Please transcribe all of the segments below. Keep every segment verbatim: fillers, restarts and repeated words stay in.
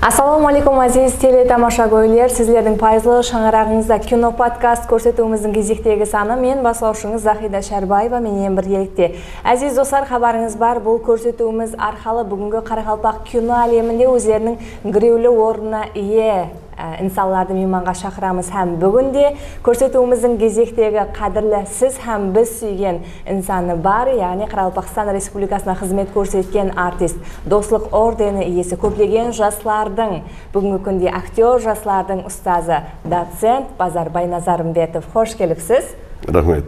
Assalawma aleykum, áziz teletamashagóyler. Sizlerdiń payızlı shańaraǵıńızda Kino podkast kórsetiwimizdiń gezektegi sanı. Men baslawshıńız Zahida Shárbaeva menen birgelikte. Áziz doslar, xabarıńız bar, bul kórsetiwimiz arqalı búgingi qaraqalpaq kino áleminde ózleriniń girewli ornına iye, e, insanlardı miymanǵa shaqıramız hám búgin de kórsetiwimizdiń gezektegi qádirli siz hám biz súygen insanı bar, yaǵnıy Qaraqalpaqstan Respublikasına xızmet kórsetken artist, Doslıq ordeni iyesi, kóplegen jaslardıń, búgingi kúnde aktyor, jaslardıń ustazı, docent Bazar Baynazarımbetov. Xosh kelipsiz. Raxmet.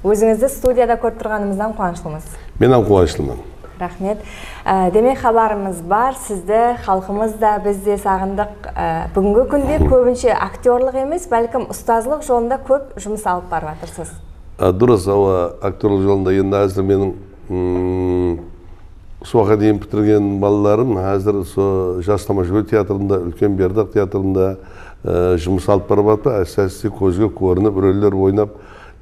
Ózińizdi studiyada kórip turǵanımızdan quwanıshlımız. Men hám quwanıshlıman. Raxmet. Á, demek, xabarımız bar, sizdi xalqımız da, biz de saǵındıq. Á, búgingi kúnde kóbinshe aktyorlıq emes, bálkim ustazlıq jolında kóp jumıs alıp barıp atırsız. Á, durıs, awa, aktyorlıq jolında endi házir meniń, mm, usı waqıtqa deyin pitirgen balalarım házir usı Jas tamashagóy teatrında, úlken Berdaq teatrında, á, jumıs alıp barıp atır. Áste-áste kózge kórinip, roller oynap,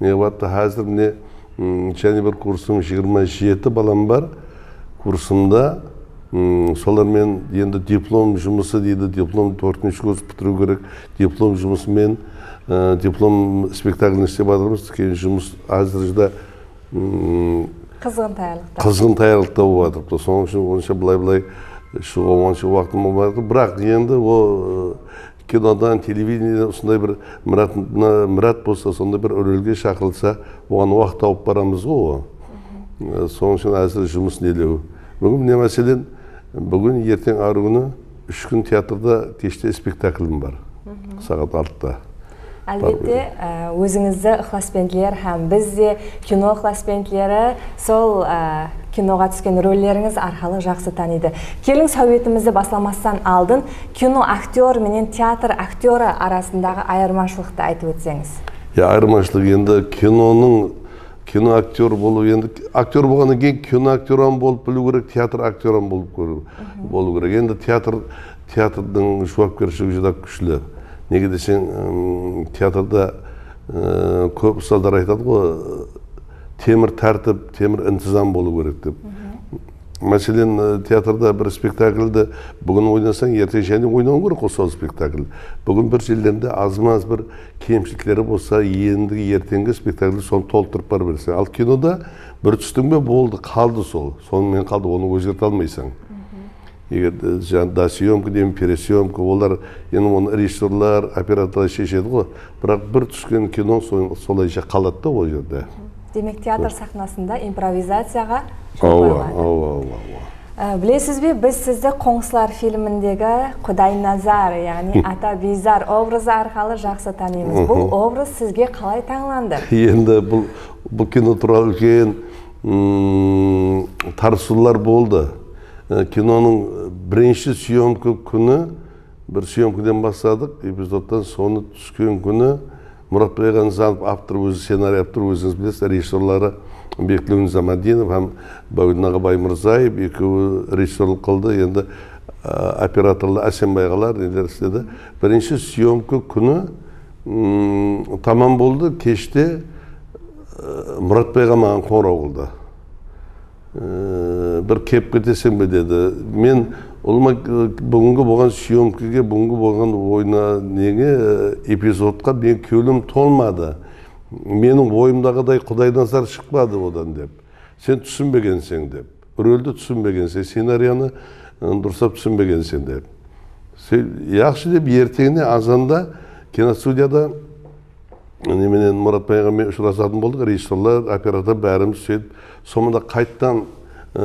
ne qılıp atır. Házir mine, mm, jáne bir kursım, jigirma jeti balam bar kursımda. Mm, solar menen endi diplom jumısı deydi, diplom tórtinshi kurs pitiriw kerek, diplom jumısı menen, e, diplom spektaklin islep atırmız. Keyin jumıs házir júdá, mm, qızǵın tayarlıqta, qızǵın tayarlıqta bolıp atırıptı. Sonıń ushın onsha bılay-bılay shıǵıwǵa onsha waqtım bolmay atır. Biraq endi o, e, kinodan, televidenieden usınday bir mirat, mına mirat bolsa, sonday bir rolge shaqırılsa, oǵan waqıt tawıp baramız ǵo o. E, sonıń ushın házir jumıs nelew. Búgin mine, máselen, búgin, erteń, arı kúni úsh kún teatrda keshte spektaklim bar. Saat altıda. Álbette, e, ózińizdi ıqlasbentler hám biz de kino ıqlasbentleri sol, e, kinoǵa túsken rollerińiz arqalı jaqsı tanıydı. Keliń, sáwbetimizdi baslamastan aldın kino aktyor menen teatr aktyorı arasındaǵı ayırmashılıqtı aytıp ótseńiz. Ya, ayırmashılıq endi kinonıń, kino aktyor bolıw, endi aktyor bolǵannan keyin kino aktyor hám bolıp biliw kerek, teatr aktyor hám bolıp kóriw, bolıw kerek. Endi teatr, teatrdıń juwapkershiligi júdá kúshli. Nege deseń, ım, teatrda, ı, kóp ustazlar aytadı ǵo, temir tártip, temir intizam bolıw kerek dep. Máselen, ı, teatrda bir spektakldi búgin oynasań, erteń jáne oynawıń kerek ǵo sol spektakl. Búgin bir jerlerinde azmaz bir kemshilikleri bolsa, endigi erteńgi spektaklde sonı toltırıp barıp bereseń. Al kinoda bir tústiń be, boldı, qaldı sol. Sonıń menen qaldı, onı ózgerte almaysań. Eger de, jan-, dos'yomka deymen, peres'yomka, olar endi onı rejissyorlar, operatorlar sheshedi ǵo. Biraq bir túsken kino sol-, solayja qaladı da ol jerde. Demek, teatr saxnasında improvizaciyaǵa jol qoyılmadı. Awa, awa, awa, awa. Á, bilesiz be, biz sizdi Qońsılar filmindegi Qudaynazar, yaǵnıy Ata Biyzar obrazı arqalı jaqsı tanıymız. Bul obraz sizge qalay tańlandı? Endi bul, bul kino tuwralı úlken, mm, tartısıwlar boldı. E, kinonıń birinshi syomka kúni bir syomkadan basladıq, epizodtan, sonı túsken kúni Muratbay aǵa Nızanov, avtor, ózi scenariy avtor, ózińiz bilesiz, rejissyorları Beklew Nizamatdinov hám Báwden aǵa Baymırzaev, ekewi rejissyorlıq qıldı. Endi, a, operatorlar Ásenbay aǵalar neler isledi. Birinshi syomka kúni, mm, tamam boldı, keshte, e, Muratbay aǵa maǵan qońıraw qıldı. E, bir kelip keteseń be dedi. Men, ulıwma, e, búgingi bolǵan syomkaǵa, búgingi bolǵan oyna-, nege, e, epizodqa men kewlim tolmadı. Meniń oyımdaǵıday Qudaynazar shıqpadı odan dep. Sen túsinbegenseń dep. Roldi túsinbegenseń, scenariyanı, e, durıslap túsinbegenseń dep. Sen, yaqshı dep, erteńine azanda kinostudiyada ne menen Muratbay aǵa menen ushırasatın boldıq, rejissyorlar, operator, bárimiz sóytip, sonda qayttan, e,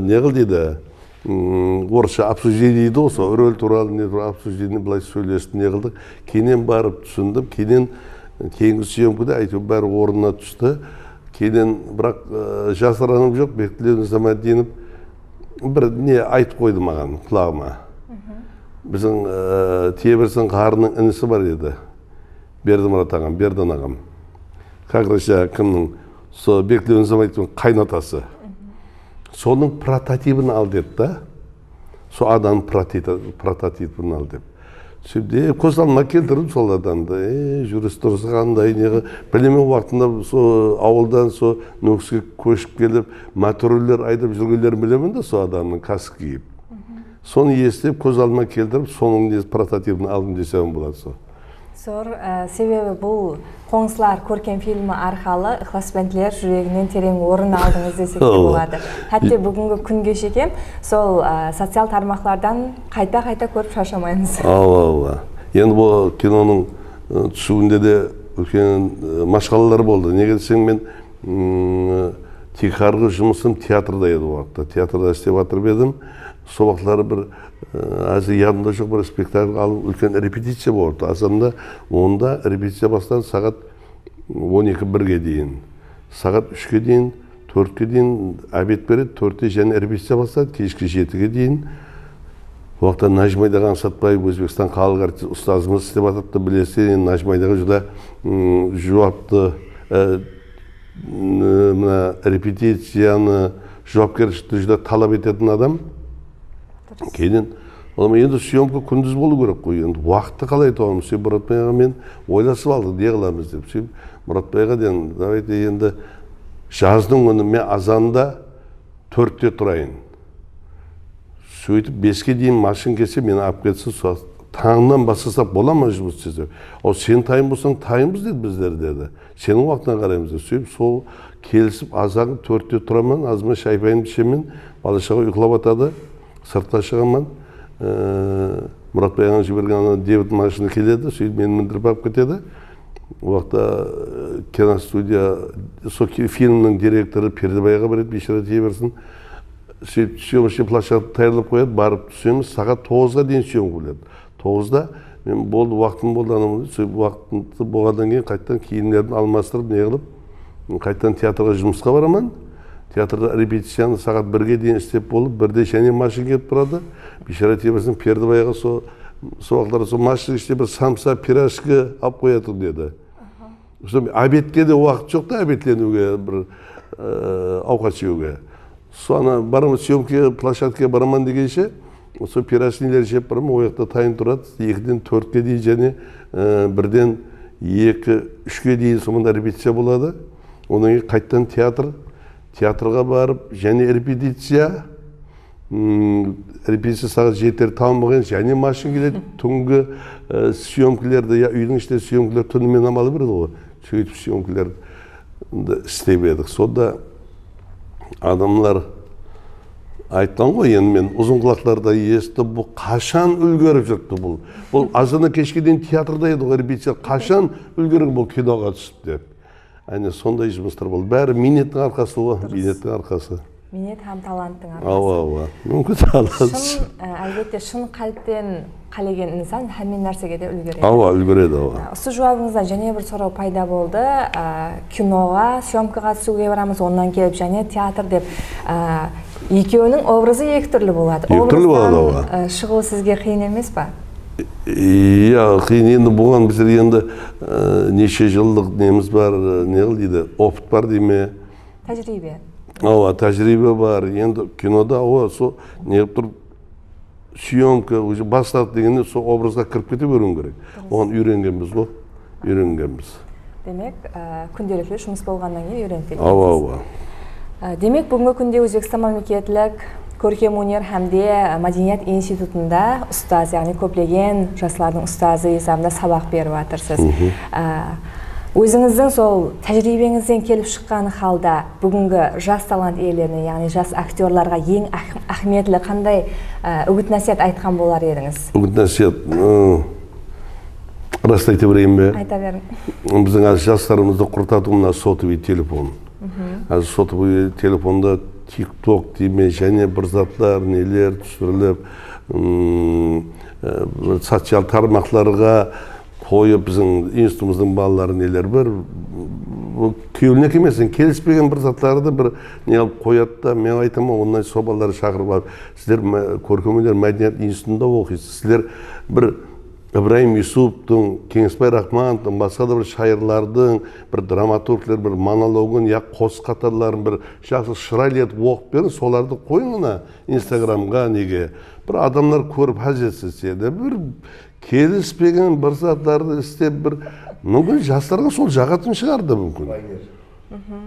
ne qıl deydi, mm, orıssha обсуждение deydi ǵo, sol rol tuwralı, ne tuwralı обсуждение, bılay sóylestip, ne qıldıq. Keyin barıp túsindim, keyin keyingi syomkada, áytewir, bári ornına tústi. Keyin, biraq, e, jasıranım joq, Beklew Nizamatdinov bir ne aytıp qoydı maǵan qulaǵıma. Biziń, e, Tebersin ǵarrınıń inisi bar edi. Berdimurat aǵam, Berdan aǵam. Как раз jańa kimniń, sol Beklew Nizamatdinovtıń qaynatası. Sonıń prototipin al dedi da. Sol adamnıń prototipin al dep. Sóytip, e, kóz aldıma keltirdim sol adamdı. E, júris-turısı qanday, ne qı-, bilemen, waqtında sol awıldan sol Nókiske kóship kelip, motorollerdi aydap júrgenlerin bilemen de, sol adamnıń kask kiyip. Sonı esitip, kóz aldıma keltirip, sonıń ne prototipin aldım desem boladı sol. Zor, e, sebebi bul Qońsılar kórkem filmi arqalı ıqlasbentler júreginen tereń orın aldıńız desek te boladı. Hátte búgingi kúnge shekem sol, e, social tarmaqlardan qayta-qayta kórip sharshamaymız. Awa, awa. Endi bul kinonıń, e, túsiwinde de úlken, e, mashqalalar boldı. Nege deseń, men, mm, tiykarǵı jumısım teatrda edi o waqıtta. Teatrda islep atırıp edim. Sol waqıtları bir, e, házir yadımda joq, bir spektakl alıp, úlken repeticiya boldı. Azanda onda repeticiya baslandı, saǵat on eki, birge deyin. Saǵat úshke deyin, tórtke deyin obed beredi, tórtte jáne repeticiya baslandı, keshki jetige deyin. O waqıtta Nájimaydaǵı Ańsatbaev, Ózbekstan xalıq artisti, ustazımız islep atırıptı, bilesiz, endi Nájimaydaǵı júdá, mm, juwaplı, e, mına repeticiyanı, juwapkershilikti júdá talap etetin adam. Keyin, olam endi syomka kúndiz bolıw kerek ǵoy, endi waqıttı qalay tabamız? Sen Muratbay aǵa men oylasıp aldıq, ne qılamız dep. Sen Muratbay aǵa dedim, davayte endi jazdıń kúni men azanda tórtte turayın. Sóytip beske deyin mashın kelse, meni alıp ketsin, sol tańnan baslasaq bola ma jumıs dese. Aw, sen tayın bolsań, tayınbız dedi bizler, dedi. Seniń waqtıńa qaraymız dedi. Sóytip sol kelisip, azanǵı tórtte turaman, azıma shay-payımdı ishemen, bala-shaǵa uyqılap atadı, sırtqa shıǵaman. E, Muratbay aǵań jibergen ana David mashını keledi, sóytip meni mindirip alıp ketedi. O waqıtta, e, kinostudiya, sol ki-, filmniń direktorı Perdebay aǵa beredi, biyshara tiye bersin. Sóytip syomochnıy ploshadka tayarlap qoyadı, barıp túsemiz, saǵat toǵızǵa deyin syomka bolıp edi. Toǵızda men boldı, waqtım boldı, anaw, sóytip waqtı bolǵannan keyin qaytadan kiyimlerdi almastırıp, ne qılıp, qaytadan teatrǵa jumısqa baraman. Teatrda repeticiyanı saǵat birge deyin islep bolıp, birde jáne mashın kelip turadı. Biyshara tiye bersin, Perdebay aǵa sol, sol waqıtlarda sol mashın ishine bir samsa, pirajka alıp qoyatuǵın edi. Sol obedke de waqıt joq ta, obetleniwge, bir, e, awqat jewge. Sol ana baraman, syomka ploshadkaǵa baraman degenshe, sol pirajkiyler jep baraman, o jaqta tayın turadı. Ekiden tórtke deyin jáne, e, birden eki, úshke deyin sonda repeticiya boladı. Onnan keyin qaytadan teatr, teatrǵa barıp, jáne repeticiya. Hmm, repeticiya saǵat jetilerde tamam bolǵan, jáne mashın keledi, túngi, e, syomkalardı, ya úydiń ishinde syomkalar túnimenen alıp beredi ǵoy. Sóytip syomkalardı islep edik. Sonda adamlar aytqan ǵoy, endi men uzın qulaqlarda esittim, bul qashan úlgerip júripti bul? Bul azannan keshke deyin teatrda edi ǵoy, repeticiya, qashan úlgergen bul kinoǵa túsip dep. Áne, sonday jumıslar boldı. Bári miynettiń arqası ǵoy, miynettiń arqası. Miynet hám talanttıń arqası. Awa, awa. Múmkin, talant. Shın, e, álbette, shın qálbten qálegen insan hámme nársege de úlgeredi. Awa, úlgeredi, awa. E, usı juwabıńızdan jáne bir soraw payda boldı. E, kinoǵa, syomkaǵa túsiwge baramız, onnan kelip jáne teatr dep, e, ekewiniń obrazı eki túrli boladı. Eki túrli boladı, awa. Obrazdan, e, shıǵıw sizge qıyın emes pa? Iya, qıyın. Endi buǵan bizler endi, e, neshe jıllıq nemiz bar, e, ne qıl deydi, opıt bar dey me? Tájiriybe. Awa, tájiriybe bar. Endi kinoda, awa, sol ne qılıp turıp, syomka, уже basladıq degende sol obrazǵa kirip kete beriwin kerek. Oǵan úyrengenbiz ǵoy, úyrengenbiz. Demek, e, kúndelikli jumıs bolǵannan keyin úyrenip ketkensiz. Awa, awa. E, demek, búgingi kúnde Ózbekstan mámleketlik kórkem óner hám de mádeniyat institutında ustaz, yaǵnıy kóplegen jaslardıń ustazı esabında sabaq berip atırsız. E, ózińizdiń sol tájiriybeńizden kelip shıqqan halda búgingi jas talant iyelerine, yaǵnıy jas aktyorlarǵa eń áh-, áhmiyetli qanday, e, úgit-násiyat aytqan bolar edińiz? Úgit-násiyat, ı, rastın ayta bereyin be? Ayta beriń. Biziń házir jaslarımızdı qurıtatuǵın mına sotovıy telefon. Házir sotovıy telefonda TikTok dey me, jáne bir zatlar, neler túsirilip, ım, e, bir social tarmaqlarǵa qoyıp, biziń institutımızdıń balaları neler bir, bul kewline kelmesin, kelispegen bir zatlardı bir ne qılıp qoyadı da, men aytaman, onnan sol balalardı shaqırıp alıp, sizler ma-, kórkem óner mádeniyat institutında oqıysız, sizler bir Ibrayım Yusupovtıń, Keńesbay Raxmanovtıń, basqa da bir shayırlardıń, bir dramaturgler bir monologın ya qosıq qatarların bir jaqsı shıraylı etip oqıp beriń, solardı qoyıń ana Instagramǵa, nege. Bir adamlar kórip ház etse, bir kelispegen bir zatlardı istep, bir, múmkin, jaslarǵa sol jaǵatın shıǵardı, múmkin.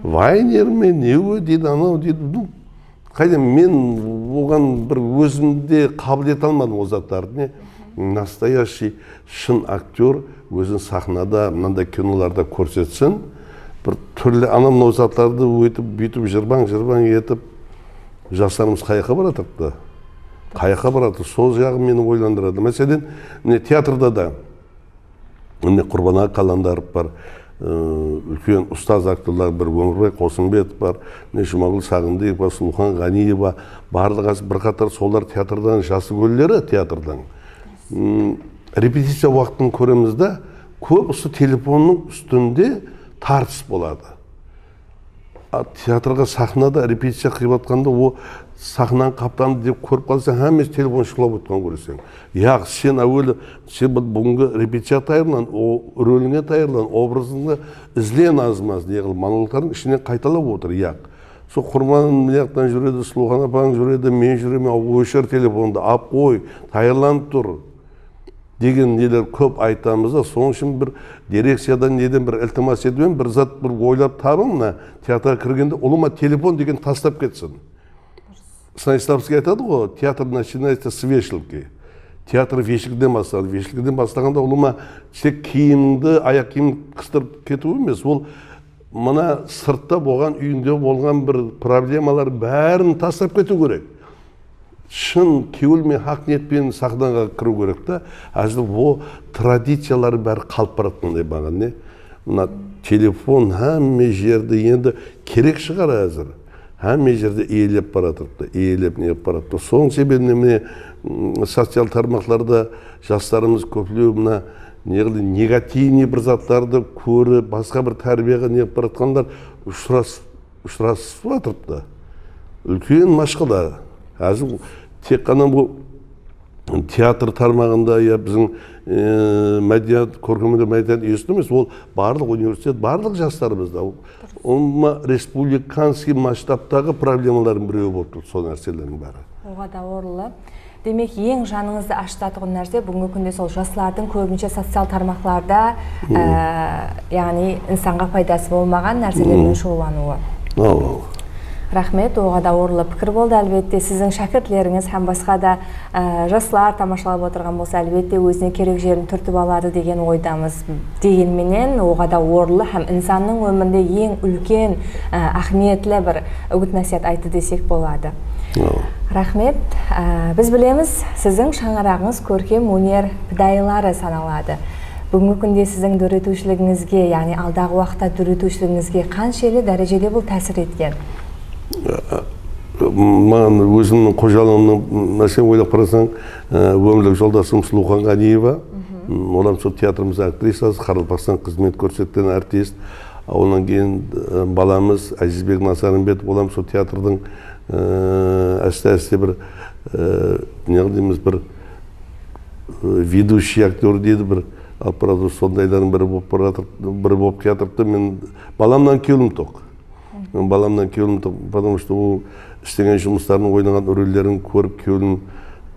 Vayner me, ne o deydi, anaw deydi. Ну, qayda men oǵan bir ózimde qabıl ete almadım o zatlardı, ne? Nastoyashıy shın aktyor ózin saxnada, mınanday kinolarda kórsetsin. Bir túrli anaw-mınaw zatlardı óytip, búytip, jırbań-jırbań etip, jaslarımız qayaqqa baratırıptı? Qayaqqa baratır? Sol jaǵı meni oylandıradı. Máselen, mine, teatrda da Mine, Qurban aǵa Qalandarov bar, ı, úlken ustaz aktyorlar, bir Ómirbay Qosımbetov bar, mine, Jumagúl Saǵındıev bar, Sulıwxan Ǵaniyeva, barlıǵı bir qatar solar teatrdan, jası gúlleri teatrdan. M, repeticiya waqtın kóremiz de, kóp usı telefonnıń ústinde tartıs boladı. A, teatrǵa saxnada repeticiya qılıp atqanda, o saxnanıń qaptanı dep kórip qalsań, hámmesi telefon shıqlap otqanın kóreseń. Yaq, sen áweli, sen bul, búgingi repeticiyaǵa tayarlan, o, rolińe tayarlan, obrazıńdı izlen azmaz, ne qılıp, monologlardıń ishinen qaytalap otır, yaq. Sol Qurban mıyaqtan júredi, Sulıwxan apań júredi, men júremen, óshir telefondı, ap qoy, tayarlanıp tur. Degen neler kóp aytamız da, sonıń ushın bir direkciyadan neden bir iltimas etip, bir zat bir oylap tabıń, mına, teatrǵa kirgende ulıwma telefon degen taslap ketsin. Stanislavskiy aytadı ǵo, teatr начинается с вешалки. Teatr veshlikten baslanadı. Veshlikten baslaǵanda ulıwma tek kiyimińdi, ayaq kiyimdi qıstırıp ketiw emes. Ol mına sırtta bolǵan, úyińde bolǵan bir problemalar bárin taslap ketiw kerek. Shın kewil menen, haq niyet penen saxnaǵa kiriw kerek ta. Házir o tradiciyalar bári qalıp baratqanday maǵan, ne? Mına telefon hámme jerde endi kerek shıǵar házir. Hámme jerde iyelep baratırıptı, iyelep ne qılıp baratırıptı. Sonıń sebebinen mine, m, social tarmaqlarda jaslarımız kóplew mına ne qıldı, negativnıy bir zatlardı kórip, basqa bir tárbiyaǵa ne qılıp baratqanlar ushıras-, ushırasıp atırıptı. Úlken mashqala. Házir tek ǵana bul teatr tarmaǵında ya biziń, e, mádeniyat, kórkem óner mádeniyat institutı emes, ol barlıq universitet, barlıq jaslarımızda. Ulıwma respublikanskiy masshtabtaǵı problemalardıń birewi bolıp tur sol nárselerdiń bári. Oǵada orınlı. Demek, eń janıńızdı ashıtatuǵın nárse búgingi kúnde sol jaslardıń kóbinshe social tarmaqlarda, e, yaǵnıy insanǵa paydası bolmaǵan nárseler menen shuǵıllanıwı. Awa. Raxmet, oǵada orınlı pikir boldı. Álbette, siziń shákirtlerińiz hám basqa da, e, jaslar tamashalap otırǵan bolsa, álbette, ózine kerek jerin túrtip aladı degen oydamız. Degen menen, oǵada orınlı hám insannıń ómirinde eń úlken, e, áhmiyetli bir úgit-násiyat ayttı desek boladı. Awa. Raxmet. Á, biz bilemiz, siziń shańaraǵıńız kórkem óner pidayıları sanaladı. Búgingi kúnde siziń dóretiwshiligińizge, yaǵnıy aldaǵı waqıtta dóretiwshiligińizge qanshelli dárejede bul tásir etken? Maǵan ózimniń xojalıǵımnıń, máselen, oylap qarasań, á, ómirlik joldasım Sulıwxan Ǵaniyeva, m, ol hám sol teatrımızdıń aktrisası, Qaraqalpaqstan xızmet kórsetken artist. Onnan keyin, e, balamız Ázizbek Nazarımbetov, ol hám sol teatrdıń, e, áste-áste bir, e, ne deymiz, bir, e, ведущий aktyor deydi, bir alıp baratır, sondaylardıń biri bolıp baratır, biri bolıp kiyatırıptı. Men balamnan kewlim toq. Men balamnan kewlim toq, потому что ol islegen jumısların, oynaǵan rollerin kórip kewlim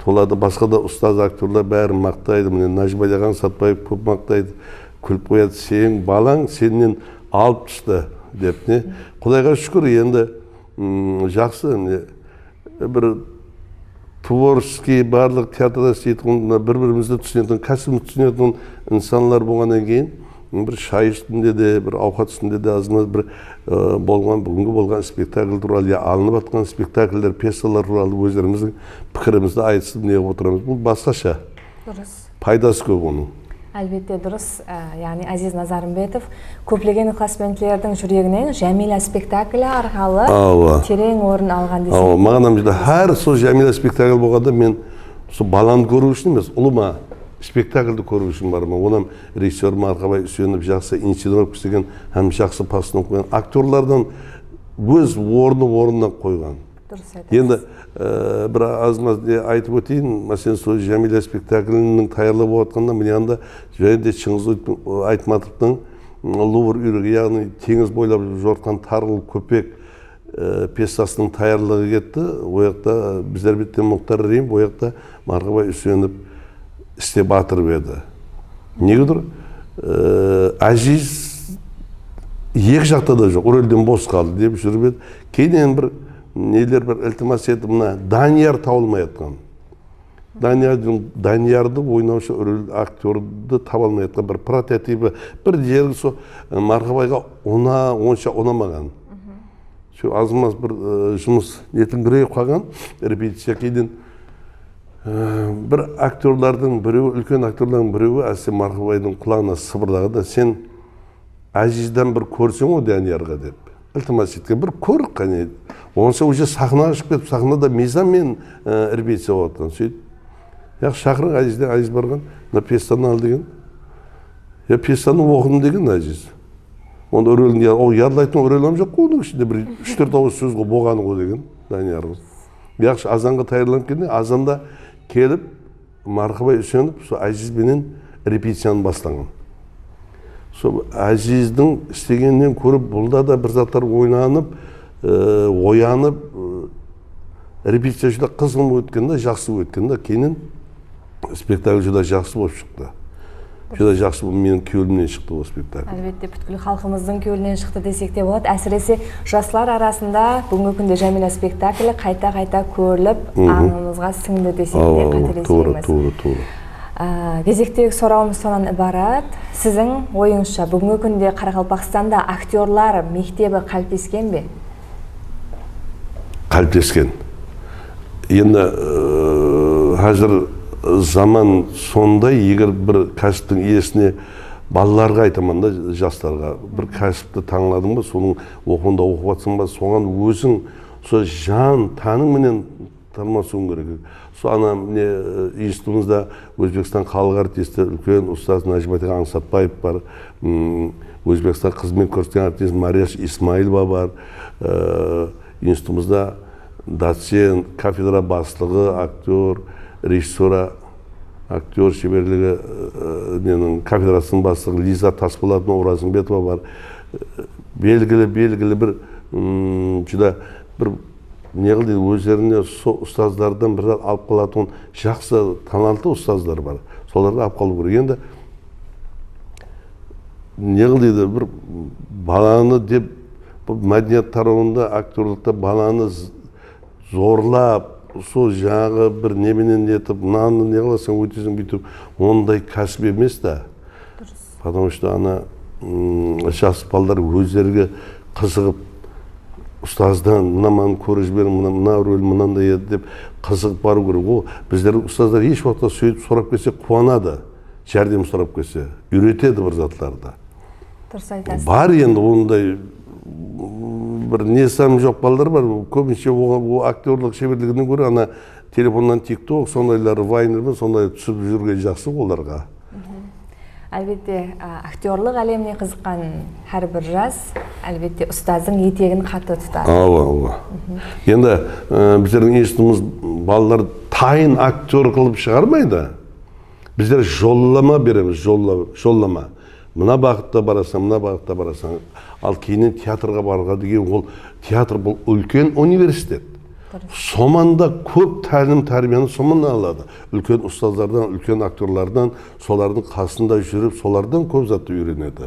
toladı. Basqa da ustaz aktyorlar bárin maqtaydı. Mine, Nájibay aǵań Satbaev kóp maqtaydı. Kúlip qoyadı, "Seniń balań sennen alıp tústi", dep, ne? Qudayǵa shúkir, endi, mm, jaqsı, mine, bir tvorcheskıy, barlıq teatrda isleytuǵın, mına, bir-birimizdi túsinetuǵın, kásibimizdi túsinetuǵın insanlar bolǵannan keyin, bir shay ústinde de, bir awqat ústinde de azmaz bir, ı, bolǵan, búgingi bolǵan spektakl tuwralı ya alınıp atqan spektakller, pyesalar tuwralı ózlerimizdiń pikirimizdi aytısıp, ne qılıp otıramız. Bul basqasha. Durıs. Paydası kóp onıń. Álbette, durıs. Á, yaǵnıy Áziz Nazarımbetov kóplegen ıqlasbentlerdiń júreginen Jámiyla spektakli arqalı Awa. tereń orın alǵan desek. Awa, maǵan hám júdá hár sol Jámiyla spektakl bolǵanda men sol balanı kóriw ushın emes, ulıwma spektakldi kóriw ushın baraman. Onı hám rejissyor Marqabay Úsenov jaqsı inscenirovka islegen hám jaqsı postanovka qoyǵan. Aktyorlardan óz ornı ornına qoyǵan. Durıs aytasız. Endi, e, bir azmaz ne aytıp óteyin. Máselen, sol Jámiyla spektakliniń tayarlaw bolıp atqanda, mine anda jáne de Shıńǵız Ayt-, Aytmatovtıń, m, Luvr úyregi, yaǵnıy teńiz boylap jortqan Tarǵıl kópek, e, pyesasınıń tayarlıǵı ketti. O jaqta bizler bette Muxtar Reyim, o jaqta Marqabay Úsenov islep atırıp edi. Negedur, e, Áziz eki jaqta da joq, rolden bos qaldı dep júrip edi. Keyin bir neler bir iltimas etip, mına Daniyar tabılmay atqan. Daniyardıń, Daniyardı oynawshı rol aktyordı taba almay atqan bir prototipi, bir jergi so, e, Marqabayǵa una, onsha unamaǵan. Sol azmaz bir, e, jumıs netin kireyip qalǵan, repeticiya keyin, e, bir aktyorlardıń birewi, úlken aktyorlardıń birewi, áste Marqabaydıń qulaǵına sıbırlaǵan da, sen Ázizden bir kórseń ǵoy Dániyarǵa dep iltimas etken, bir kór qáne. Onsa уже saxnaǵa shıǵıp ketip, saxnada miyzan menen, e, repeticiya bolıp atqan. Sóytip, yaq, shaqırıń Ázizdi, Áziz barǵan, mına pyesanı al degen. Ya pyesanı oqıdım degen Áziz. Onda rolin ya, o yadlaytuǵın rol hám joq ǵoy, onıń ishinde bir úsh-tórt awız sóz ǵoy, bolǵanı ǵoy degen Dániyarımız. Yaqshı, azanǵa tayarlanıp keldi, azanda kelip, Marqabay Úsenov sol Áziz benen repeticiyanı baslaǵan. Sol Ázizdiń islegeninen kórip, bunda da bir zatlar oynanıp, e, oyanıp, e, repeticiya júdá qızǵın ótken de, jaqsı ótken de, keyin spektakl júdá jaqsı bolıp shıqtı. Júdá jaqsı bolıp, meniń kewlimnen shıqtı ol spektakl. Álbette, pútkil xalqımızdıń kewlinen shıqtı desek te boladı. Ásirese, jaslar arasında búgingi kúnde Jámiyla spektakli qayta-qayta kórilip, ańımızǵa sińdi desek te qátelespeymizdiń. Awa, awa, tuwrı, tuwrı, tuwrı. Á, gezektegi sorawımız sonnan ibarat. Siziń oyıńızsha, búgingi kúnde Qaraqalpaqstanda aktyorlar mektebi qáliplesken be? Qáliplesken. Endi, e, házir zaman sonday, eger bir kásiptiń iyesine, balalarǵa aytaman da, jaslarǵa, bir kásipti tańladıń ba, sonıń oqıwında oqıp atsań ba, soǵan óziń sol jan tanıń menen tırmasıwıń kerek. Sol ana, mine, e, institutımızda Ózbekstan xalıq artisti, úlken ustaz Nájimbatıǵa Ańsatbaev bar. M, Ózbekstan xızmet kórsetken artist Mariyash Ismailova bar. E, institutımızda docent, kafedra baslıǵı, aktyor, rejissura, aktyor sheberligi, e, neniń, kafedrasınıń baslıǵı Liza Taspolatova Orazımbetova bar. E, belgili, belgili bir, m, júdá bir ne qıl deydi, ózlerine so-, ustazlardan bir zat alıp qalatuǵın jaqsı, talantlı ustazlar bar. Solardı alıp qalıw kerek. Endi ne qıl deydi, bir balanı dep, bul mádeniyat tarawında, aktyorlıqta balanı z-, zorlap, sol jańaǵı bir ne menen ne etip, mınanı ne qılasań, óyteseń, búytip, onday kásip emes ta. Durıs. Потому что ana, ım, jas balalar ózlerige qızıǵıp, ustazdan, mına mınan kórip jiberiń, mına, mına rol mınanday edi dep qızıǵıp barıw kerek. Ol bizlerdiń ustazlar hesh waqıtta sóytip sorap kelse quwanadı. Járdem sorap kelse, úyretedi bir zatlardı. Durıs aytasız. Bar endi onday bir nesam joq balalar bar. Kóbinshe oǵan, o aktyorlıq sheberliginen góre ana telefonnan TikTok, sondaylar, Vayner menen sonday túsip júrgen jaqsı olarǵa. Álbette, a, aktyorlıq álemine qızıqqan hár bir jas, álbette, ustazdıń etegin qattı tutadı. Awa, awa. Endi, e, bizlerdiń institutımız balalar tayın aktyor qılıp shıǵarmaydı. Bizler jollama beremiz, jolla-, jollama. Mına baǵıtta barasań, mına baǵıtta barasań. Al, keyninen teatrǵa barǵa degen, ol teatr, bul úlken universitet. Durıs. Somanda kóp tálim-tárbiyanı somanda aladı. Úlken ustazlardan, úlken aktyorlardan, solardıń qasında júrip, solardan kóp zattı úyrenedi.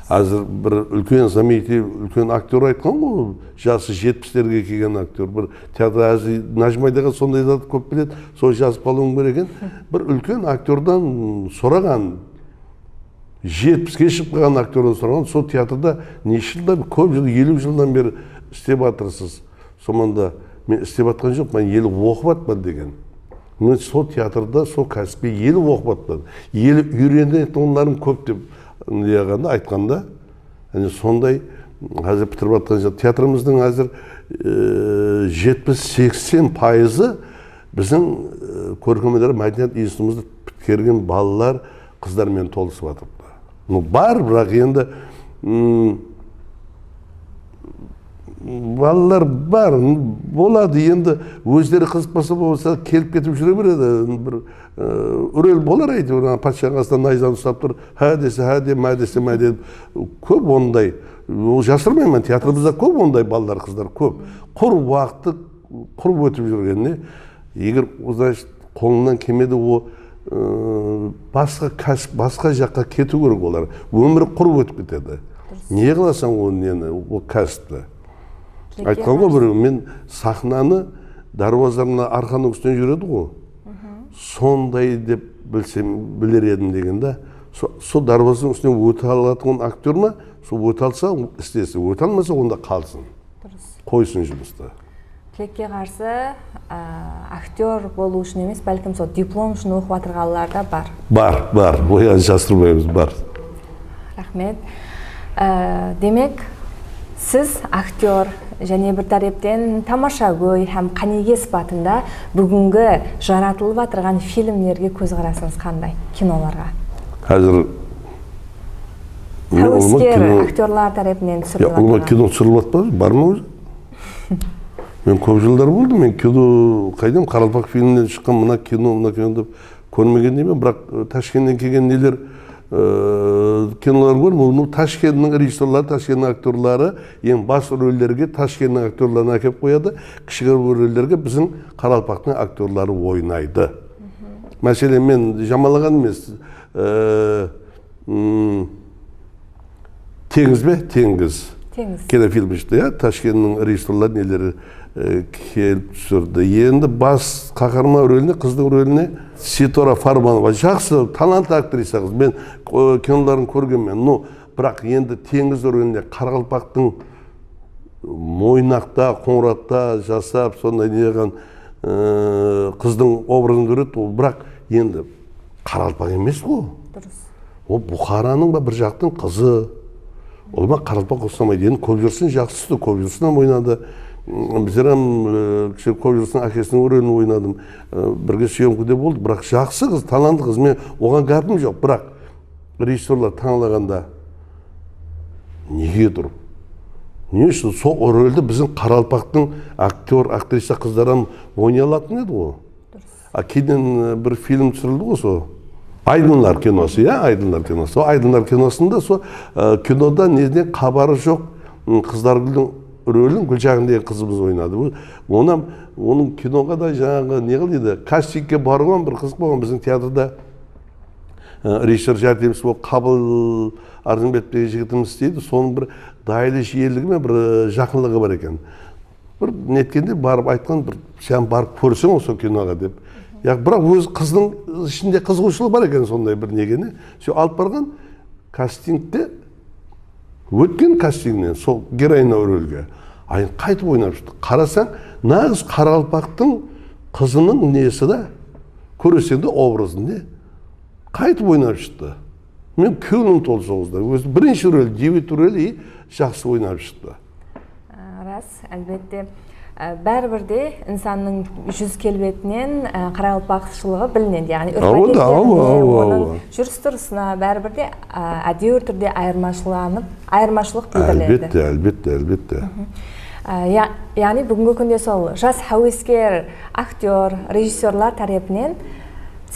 Házir bir úlken знаменитый, úlken aktyor aytqan ǵoy, jası jetpislerge kelgen aktyor. Bir teatr házir Nájimay daǵa sonday zat kóp biledi, soń jazıp qalıwım kerek eken. Bir úlken aktyordan soraǵan, jetpiske shıǵıp qalǵan aktyordan soraǵan, sol teatrda neshe jıldan, kóp jıl, eliw jıldan beri islep atırsız. Somanda men islep atqan joqpan, eli oqıp atpan degen. Men sol teatrda, sol kásipke eli oqıp atpan. Eli úyrenetuǵınlarım kóp dep, ne qılǵanda, aytqanda. Áne sonday, házir pitirip atqan ja-, teatrımızdıń házir, e, jetpis-seksen payızı biziń, e, kórkem óner mádeniyat institutımızdı pitkergen balalar, qızlar menen tolısıp atırıptı. Ну, bar, biraq endi, mm, Balalar bar, boladı, endi ózleri qızıqpasa bolsa kelip ketip júre beredi. Bir, e, rol bolar, áytewir, ana, patshanıń qasında nayzanı uslap tur, há dese há de, má dese má de. Kóp onday. Ol, jasırmayman, teatrımızda kóp onday balalar, qızlar kóp. Qur waqtı qurıp ótip júrgenine, eger, значит, qolıńnan kelmedi, o, ı, basqa kásip, basqa jaqqa ketiw kerek olar. Ómiri qurıp ótip ketedi. Durıs. Ne qılasań o neni, o kásipti? Tilekte Aytqan ǵoy barıń. Birew, men saxnanı, dárwaza mına arqanıń ústinen júredi ǵo. Sonday dep bilsem, biler edim degen da. So-, sol dárwazanıń ústinen óte alatuǵın aktyor ma? Sol óte alsa, istesin. Óte almasa, onda qalsın. Durıs. Qoysın jumıstı. Tilekke qarsı, a, aktyor bolıw ushın emes, bálkim sol diplom ushın oqıp atırǵanlar da bar. Bar, bar. Oyın jasırmaymız, bar. Raxmet. A, demek, siz aktyor, jáne bir tárepten tamashagóy hám qánige sıpatında búgingi jaratılıp atırǵan filmlerge kózqarasıńız qanday? Kinolarǵa? Házir Men ulıwma Háwesker kino aktyorlar tárepinen Ya, túsirilip ulıwma atırǵan. Kino túsirilip atpa, bar ma ózi? Men kóp jıllar boldı, men kino, qaydam, qaraqalpaq filminen shıqqan mına kino, mına kino dep kórmegen deymen, biraq, e, Tashkentten kelgen neler, e, kinolar kórdim. Ol, ну, Tashkenttiń rejissyorları, Tashkenttiń aktyorları eń bas rollerge Tashkenttiń aktyorların ákelip qoyadı, kishigirem rollerge biziń qaraqalpaqtıń aktyorları oynaydı. Máselen, men jamanlaǵan emes, e, Hmm, Teńiz be? Teńiz. Teńiz. Kinofilm shıqtı, ya, Tashkenttiń rejissyorları neleri, e, kelip túsirdi. Endi bas qaharman roline, qızdıń roline Sitora Farmanova. Jaqsı, talantlı aktrisa qız. Men, o, kinoların kórgenmen. No, biraq endi Teńiz roline qaraqalpaqtıń Moynaqta, Qońıratta jasap, sonday ne qılǵan, e, qızdıń obrazın kóredi, ol, biraq endi qaraqalpaq emes ǵo. Durıs. Ol Buxaranıń ba bir jaqtıń qızı. Ol ma qaraqalpaq uqsamaydı. Endi Kobjursin jaqsı tústi, Kobjursin hám oynadı. M, bizler hám, e, kishi Kobjursin ákesiniń rolin oynadım. E, birge syomkada boldı, biraq jaqsı qız, talantlı qız. Men oǵan gápim joq, biraq rejissyorlar tańlaǵanda negedur? Ne ushın sol roldi biziń qaraqalpaqtıń aktyor, aktrisa qızlar hám oynay alatın edi ǵo. Durıs. A, keyin, e, bir film túsirildi ǵo, sol Aydınlar kinosı, ya, Aydınlar kinosı. Sol Aydınlar kinosında sol, e, kinoda nesinen xabarı joq, m, Qızlargúldiń rolin Gúljaǵın degen qızımız oynadı. Bul, onam, onıń kinoǵa da jańaǵı ne qıldı, kastingke barıwım bir qızıq bolǵan biziń teatrda. E, rejissyor járdemshisi bolıp Qabıl Arzımbetov degen jigitimiz isleydi. Sonıń bir dayılı-jiyeligi me, bir, e, jaqınlıǵı bar eken. Bir netkende barıp aytqan, bir, "Sen barıp kórseń ǵoy sol kinoǵa", dep. Ya, biraq óz qızdıń ishinde qızıǵıwshılıǵı bar eken sonday bir negeni. Sol alıp barǵan kastingte Ótken kastingnen sol geroina rolge. Ay, qaytıp oynap shıqtı. Qarasań, naǵız qaraqalpaqtıń qızınıń nesi da, kóreseń de, obrazın ne? Qaytıp oynap shıqtı. Men kewlim toldı sol qızda. Ózi birinshi rol, debyut rol, i jaqsı oynap shıqtı. Á, ras, álbette. Á, báribir de insannıń júz kelbetinen, á, qaraqalpaqshılıǵı bilinedi. Yaǵnıy, Awa da, awa, úrp-ádetlerinden, awa, onıń awa. júris-turısına báribir de, á, ádewir túrde ayırmashılanıp, ayırmashılıq bildiriledi. Álbette, álbette, álbette. Á, ya-, yaǵnıy, búgingi kúnde sol jas háwesker aktyor, rejissyorlar tárepinen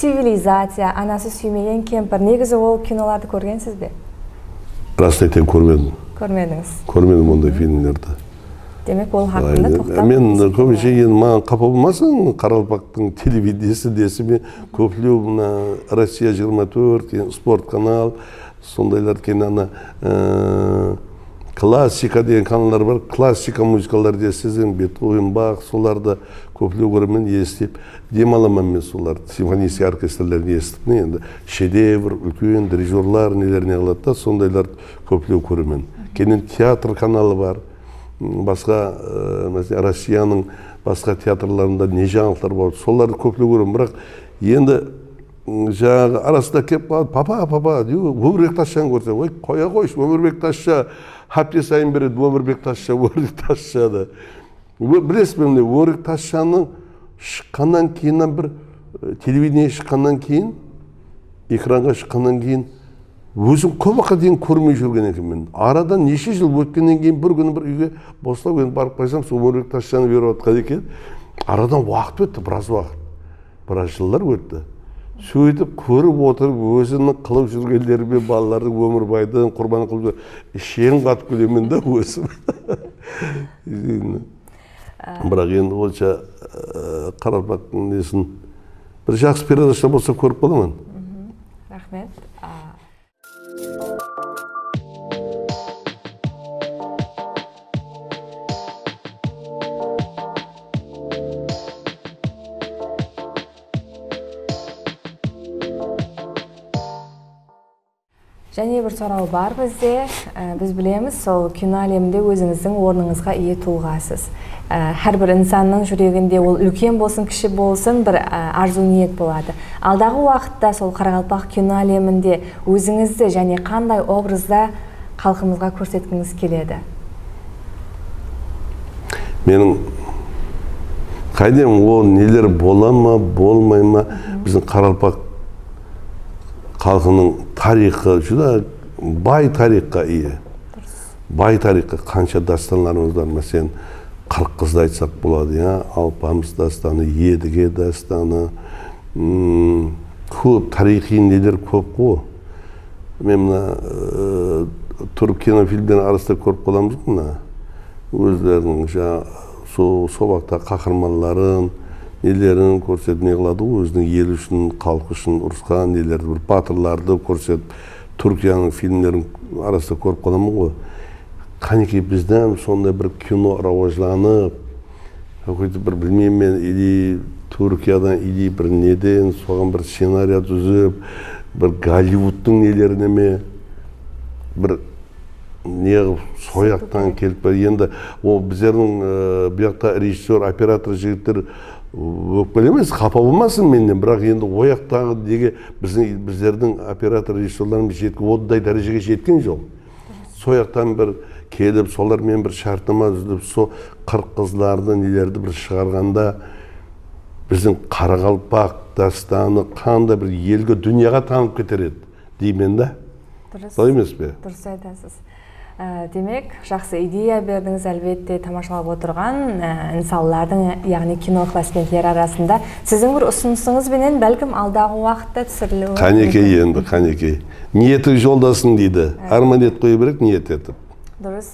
Civilizaciya, Anası súymegen kempir, negizi ol kinolardı kórgensiz be? Rasın aytayın, kórmedim. Kórmedińiz. Kórmedim onday filmlerdi. Demek, ol haqqında Aynen. toqtap Men ótip kóbinshe, endi maǵan qapa bolmasań, qaraqalpaqtıń televideniesi dese, men kóplew mına Rossiya jigirma tórt, endi Sport kanal, sondaylar, keyin ana, e, klassika degen kanallar bar, klassika muzıkalar desiz, endi Bethoven, Bax, solardı kóplew kóremen, esitip dem alaman men solardı. Simfonistiy orkestrlerin esitip, mine endi shedevr, úlken dirijyorlar nelerine qıladı da, sondaylardı kóplew kóremen. Keyin teatr kanalı bar. M, basqa, e, máselen, Rossiyanıń basqa teatrlarında ne jańalıqlar bar, solardı kóplew kóremen. Biraq endi, m, jańaǵı arasında kelip qaladı, "Papa, papa", deydi, Ómirbek Tasshanı kórse, "Oy, qoya qoyshı, Ómirbek Tassa hápte sayın beredi, Ómirbek Tassa, Ómirbek Tassa", da. Ó-, bilesiz be, mine, Ómirbek Tasshanıń shıqqannan keyin, bir, e, televideniege shıqqannan keyin, ekranǵa shıqqannan keyin, Ózim kóp waqıtqa deyin kórmey júrgen ekenmen. Aradan neshe jıl ótkennen keyin bir kúni bir úyge boslaw endi barıp qalsam, sol Ómirbek Tasjanov berip atqan eken. Aradan waqıt ótti, biraz waqıt. Biraz jıllar ótti. Sóytip kórip otırıp, ózimniń qılıp júrgenlerime, balalardıń, Ómirbaydıń, Qurban qılıp júr-, isherim qatıp kúlemen da ózim. Biraq endi onsha, e, qaraqalpaqtıń nesin, bir jaqsı peredacha bolsa kórip qalaman. Raxmet. A, jáne bir soraw bar bizde. E, biz bilemiz, sol kino áleminde ózińizdiń ornıńızǵa iye tulǵasız. E, hár bir insannıń júreginde, ol úlken bolsın, kishi bolsın, bir, e, arzıw-niyet boladı. Aldaǵı waqıtta sol qaraqalpaq kino áleminde ózińizdi jáne qanday obrazda xalqımızǵa kórsetkińiz keledi? Meniń, qáydem, ol neler bola ma, bolmay ma, biziń qaraqalpaq xalqınıń tariyxı júdá bay tariyxqa iye. Bay tariyxqa, qansha dástanlarımız bar. Máselen, Qırıq qızdı aytsaq boladı, ya, Alpamıs dástanı, Edige dástanı, mm, kóp tariyxıy neler kóp ǵo. Men mına, e, túrk kinofilmlerin arasında kórip qalamız ǵo mına. Ózleriniń jańa so-, so waqıtta qaharmanların, nelerin kórsetip ne qıladı ǵo, óziniń eli ushın, xalqı ushın urısqan nelerdi, bir batırlardı kórsetip, Túrkiyanıń filmlerin arasında kórip qalaman ǵo. Qánekey, bizde hám sonday bir kino rawajlanıp, Háqiqatı bir bilmeymen, ili Túrkiyadan, ili bir neden, soǵan bir scenariya dúzip, bir Gollivudtıń nelerine me, bir ne qılıp, soyaqtan kelip bar. Endi ol bizlerdiń, e, bu jaqta rejissyor, operator jigitler ókpelemez, qapa bolmasın mennen, biraq endi o jaqtaǵı nege biziń, bizlerdiń operator, rejissyorlarımız jetken, onday dárejege jetken joq. Soyaqtan bir kelip, solar menen bir shártnama dúzilip, so qırıq qızlardı, nelerdi bir shıǵarǵanda, biziń qaraqalpaq dástanı qanday bir elge, dúnyaǵa tanıp keter edi, deymen da. Durıs. Solay emes pe? Durıs aytasız. Á, demek, jaqsı ideya berdińiz, álbette, tamashalap otırǵan, á, insanlardıń, yaǵnıy kino ıqlasbentleri arasında. Siziń bir usınısıńız benen, bálkim, aldaǵı waqıtta túsiriliwi múmkin. Qánekey endi, qánekey. Niyeti joldasıń deydi. Árman etip qoya berek, niyet etip. Durıs.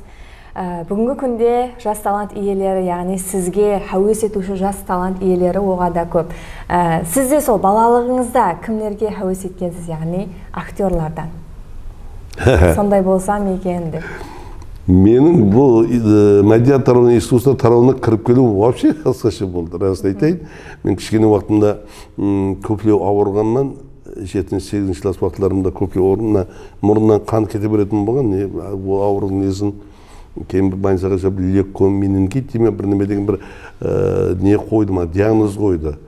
Á, búgingi kúnde jas talant iyeleri, yaǵnıy sizge háwes etiwshi jas talant iyeleri oǵada kóp. Á, siz de sol balalıǵıńızda kimlerge háwes etkensiz, yaǵnıy aktyorlardan? Sonday bolsam eken dep. Meniń bul, e, mádeniyat tarawına, iskusstvo tarawına kirip keliw вообще basqasha boldı, rasın aytayın. Men kishkene waqtımda, mm, kóplew awırǵanman, jetinshi, segizinshi klass waqıtlarımda kóplew awırdım. Mına murınnan qan kete beretin bolǵan, ne, ol awırıwdıń nesin, keyin bir bolnicaǵa jap, lekko, meningit deymen, bir neme degen bir, e, ne qoydı maǵan, diagnoz qoydı.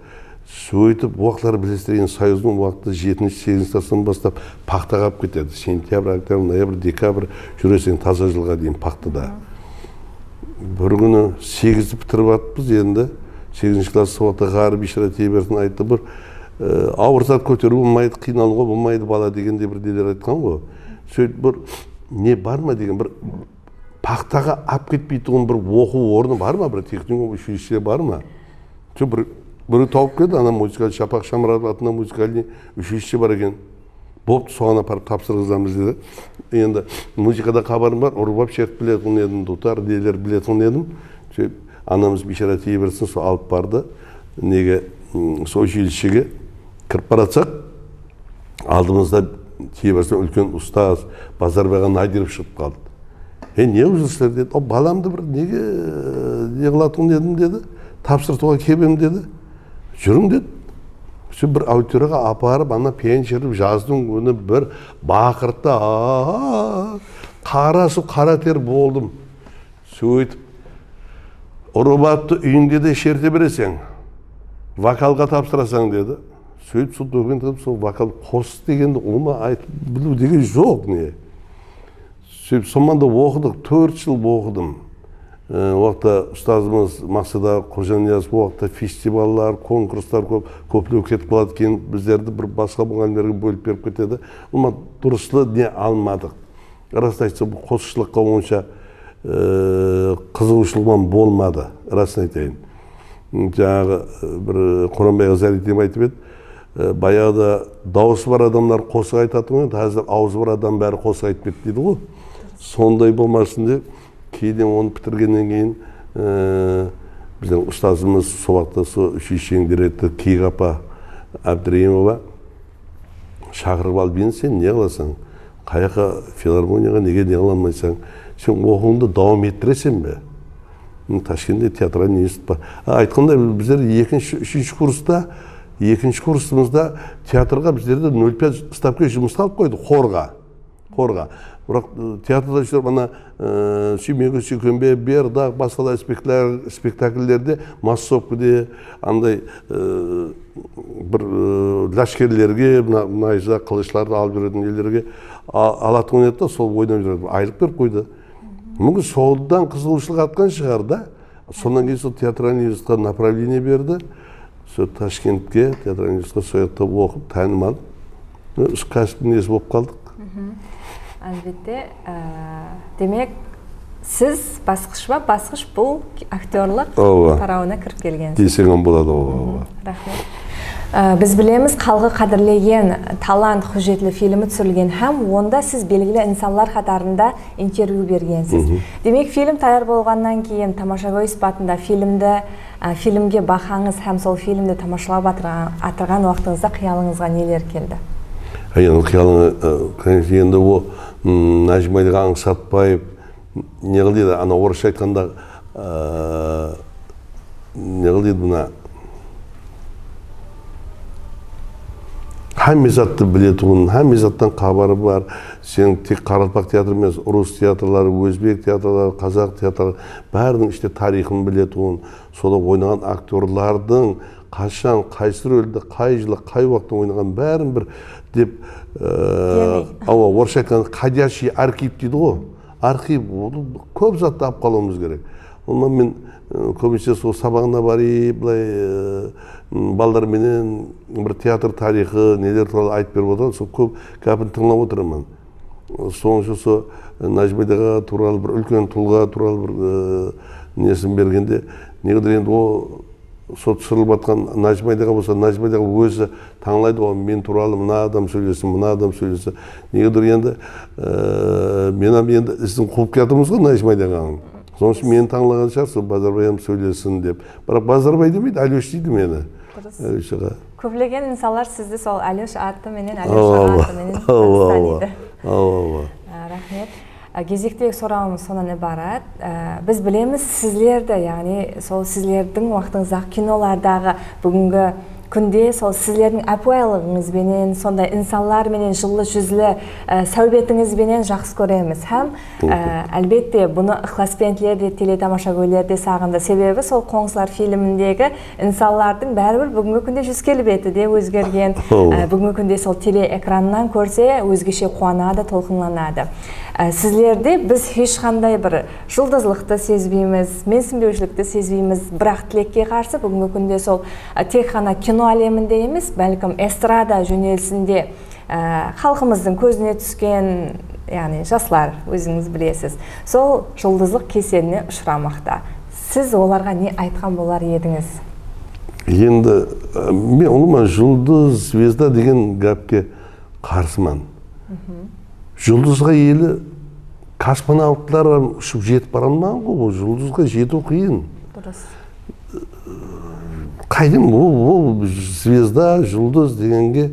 Sóytip, o waqıtları bilesizler, endi Soyuzdıń waqtı jetinshi, segizinshi klasstan baslap paxtaǵa alıp ketedi. Sentyabr, oktyabr, noyabr, dekabr júreseń, taza jılǵa deyin paxtada. Bir kúni segizdi pitirip atırmız endi. Segizinshi klass waqıtta ǵarrı biyshara tiye bersin, ayttı bir, e, awır zat kóteriw bolmaydı, qıynalıwǵa bolmaydı bala degende bir neler aytqan ǵo. Sóytip bir ne bar ma degen bir paxtaǵa alıp ketpeytuǵın bir oqıw ornı bar ma, bir texnikum, uchilishe bar ma? Só bir, birew tawıp keldi, ana muzıkal-, Shapaq Shamuratov atındaǵı muzıkalnıy uchilishe bar eken. Boptı, soǵan aparıp tapsırǵızamız dedi. Endi muzıkada xabarım bar, rubab shertip biletuǵın edim, dutar, neler biletuǵın edim. Sóytip, anamız biyshara tiye bersin, sol alıp bardı. Nege, mm, sol uchilishege kirip baratsaq, aldımızda tiye bersin úlken ustaz Bazarbay aǵa Nadirov shıǵıp qaldı. E, ne qılıp júrsizler dedi. O, balamdı bir nege, ne qılatuǵın edim dedi. Tapsırtıwǵa kelip edim dedi. Júriń dedi. Só bir auditoriyaǵa aparıp, ana pian shertip, jazdıń kúni bir baqırttı. Aa, qara suw, qara ter boldım. Sóytip, rubabtı úyińde de sherte bereseń, vokalǵa tapsırasań, dedi. Sóytip, sol dókent qılıp, sol vokal qosıq degendi ulıwma aytıp biliw degen joq, ne. Sóytip, soman da oqıdıq, tórt jıl oqıdım. E, o waqıtta ustazımız Maqset aǵa Xojaniyazov, o waqıtta festivallar, konkurslar kóp, kóplew ketip qaladı. Keyin bizlerdi bir basqa muǵallimlerge bólip berip ketedi. Ulıwma durıslı ne almadıq. Rasın aytsa, bul qosıqshılıqqa onsha, e, qızıǵıwshılıǵım bolmadı, rasın aytayın. Jańaǵı, e, bir Quranbay aǵa Záriytdin aytıp edi. E, bayaǵıda dawısı bar adamlar qosıq aytatuǵın edi, házir awzı bar adam bári qosıq aytıp ketti deydi ǵoy. Sonday bolmasın dep, keyin onı pitirgennen keyin, e, biziń ustazımız, sol waqıtta sol uchilisheniń direktorı Kiyik apa Ábdireyimova shaqırıp alıp, endi sen ne qılasań? Qayaqqa, filarmoniyaǵa nege ne qıla almaysań? Sen oqıwıńdı dawam ettireseń be? Mine, Tashkentte teatralnıy institut bar. A, aytqanday, bizler ekinshi, úshinshi kursta, ekinshi kursımızda teatrǵa bizlerdi nol pять stavka jumısqa alıp qoydı, xorǵa. Xorǵa. Biraq, ı, teatrda júrip, ana, ı, Súymegush Súykenbe, Berdaq, basqa da spektakl-, spektakllerde, massovkide, anday, ı, bir, ı, láshkerlerge, mına, nayza, qılıshlardı alıp júretin ellerge a-, alatuǵın edi da, sol oynap júredi. Aylıq berip qoydı. Múmkin, sonnan qızıǵıwshılıq artqan shıǵar da. Sonnan keyin sol teatralnıy institutqa направление berdi. Sol Tashkentke, teatralnıy institutqa, sol jaqta oqıp, tálim alıp, usı kásiptiń iyesi bolıp qaldıq. Álbette, e, demek, siz basqıshpa-basqısh bul aktyorlıq tarawına kirip kelgensiz. Desek hám boladı, awa, awa. Raxmet. E, biz bilemiz, Xalqı qádirlegen talant hújjetli filmi túsirilgen hám onda siz belgili insanlar qatarında intervyu bergensiz. Demek, film tayar bolǵannan keyin tamashagóy sıpatında filmdi, e, filmge bahańız hám sol filmdi tamashalap atırǵan, atırǵan waqtıńızda qıyalıńızǵa neler keldi? Endi qıyalıńa, e, конечно, endi o, m, Nájimaydıǵa ańsatpay, ne qıl deydi, ana, orıssha aytqanda, e, ne qıl deydi mına, hámme zattı biletuǵın, hámme zattan xabarı bar. Sen tek qaraqalpaq teatrı emes, rus teatrları, ózbek teatrları, qazaq teatrları, báriniń ishte tariyxın biletuǵın, sonda oynaǵan aktyorlardıń qashan, qaysı roldi, qay jılı, qay waqıtta oynaǵan, bárin bir dep, e, awa, orıssha aytqanda, ходячий arxiv deydi ǵo. Arxiv, kóp zattı alıp qalıwımız kerek. Onnan men, e, kóbinshe sol sabaǵına barıp, bılay, e, m, balalar menen bir teatr tariyxı, neler tuwralı aytıp berip otıradı, sol kóp gápin tıńlap otıraman. Sonıń ushın sol, e, Nájimaydıǵa tuwralı bir úlken tulǵa tuwralı bir, e, nesin bergende, negedur endi o sol túsirilip atqan Nájimaydıǵa bolsa, Nájimaydıǵa ózi tańlaydı ǵoy, men tuwralı mına adam sóylesin, mına adam sóylesin. Negedur endi, e, men hám endi izin quwıp kiyatırmız ǵoy Nájimaydıǵanıń. Sonıń ushın meni tańlaǵan shıǵar, sol Bazarbay hám sóylesin dep. Biraq Bazarbay demeydi, Alyosh deydi meni. Durıs. Alyosh aǵa. Kóplegen insanlar sizdi sol Alyosh atı menen, Alyosha atı menen tanısta deydi. Awa, awa. E, raxmet. E, gezektegi sorawımız sonnan ibarat. E, biz bilemiz sizlerdi, yaǵnıy sol sizlerdiń waqtıńızdaǵı kinolardaǵı búgingi kúnde sol sizlerdiń ápiwayılıǵıńız benen, sonday insanlar menen, jıllı júzli, e, sáwbetińiz benen jaqsı kóremiz. Hám, e, álbette, bunı ıqlasbentler de, teletamashagóyler de saǵındı. Sebebi sol Qońsılar filmindegi insanlardıń báribir búgingi kúnde júz kelbeti de ózgergen. E, búgingi kúnde sol teleekrannan kórse, ózgeshe quwanadı, tolqınlanadı. E, sizlerde biz hesh qanday bir juldızlıqtı sezbeymiz, mensinbewshilikti sezbeymiz. Biraq, tilekke qarsı, búgingi kúnde sol, e, tek ǵana kino áleminde emes, bálkim, estrada jónelisinde, e, xalqımızdıń kózine túsken, yaǵnıy, jaslar, ózińiz bilesiz, sol juldızlıq keseline ushıramaqta. Siz olarǵa ne aytqan bolar edińiz? Endi, e, men ulıwma juldız, zvezda degen gápke qarsıman. Juldızǵa ele kosmonavtlar hám ushıp jetip bara almaǵan ǵoy, ol juldızǵa jetiw qıyın. Durıs. Qáydem, ol, ol zvezda, juldız degenge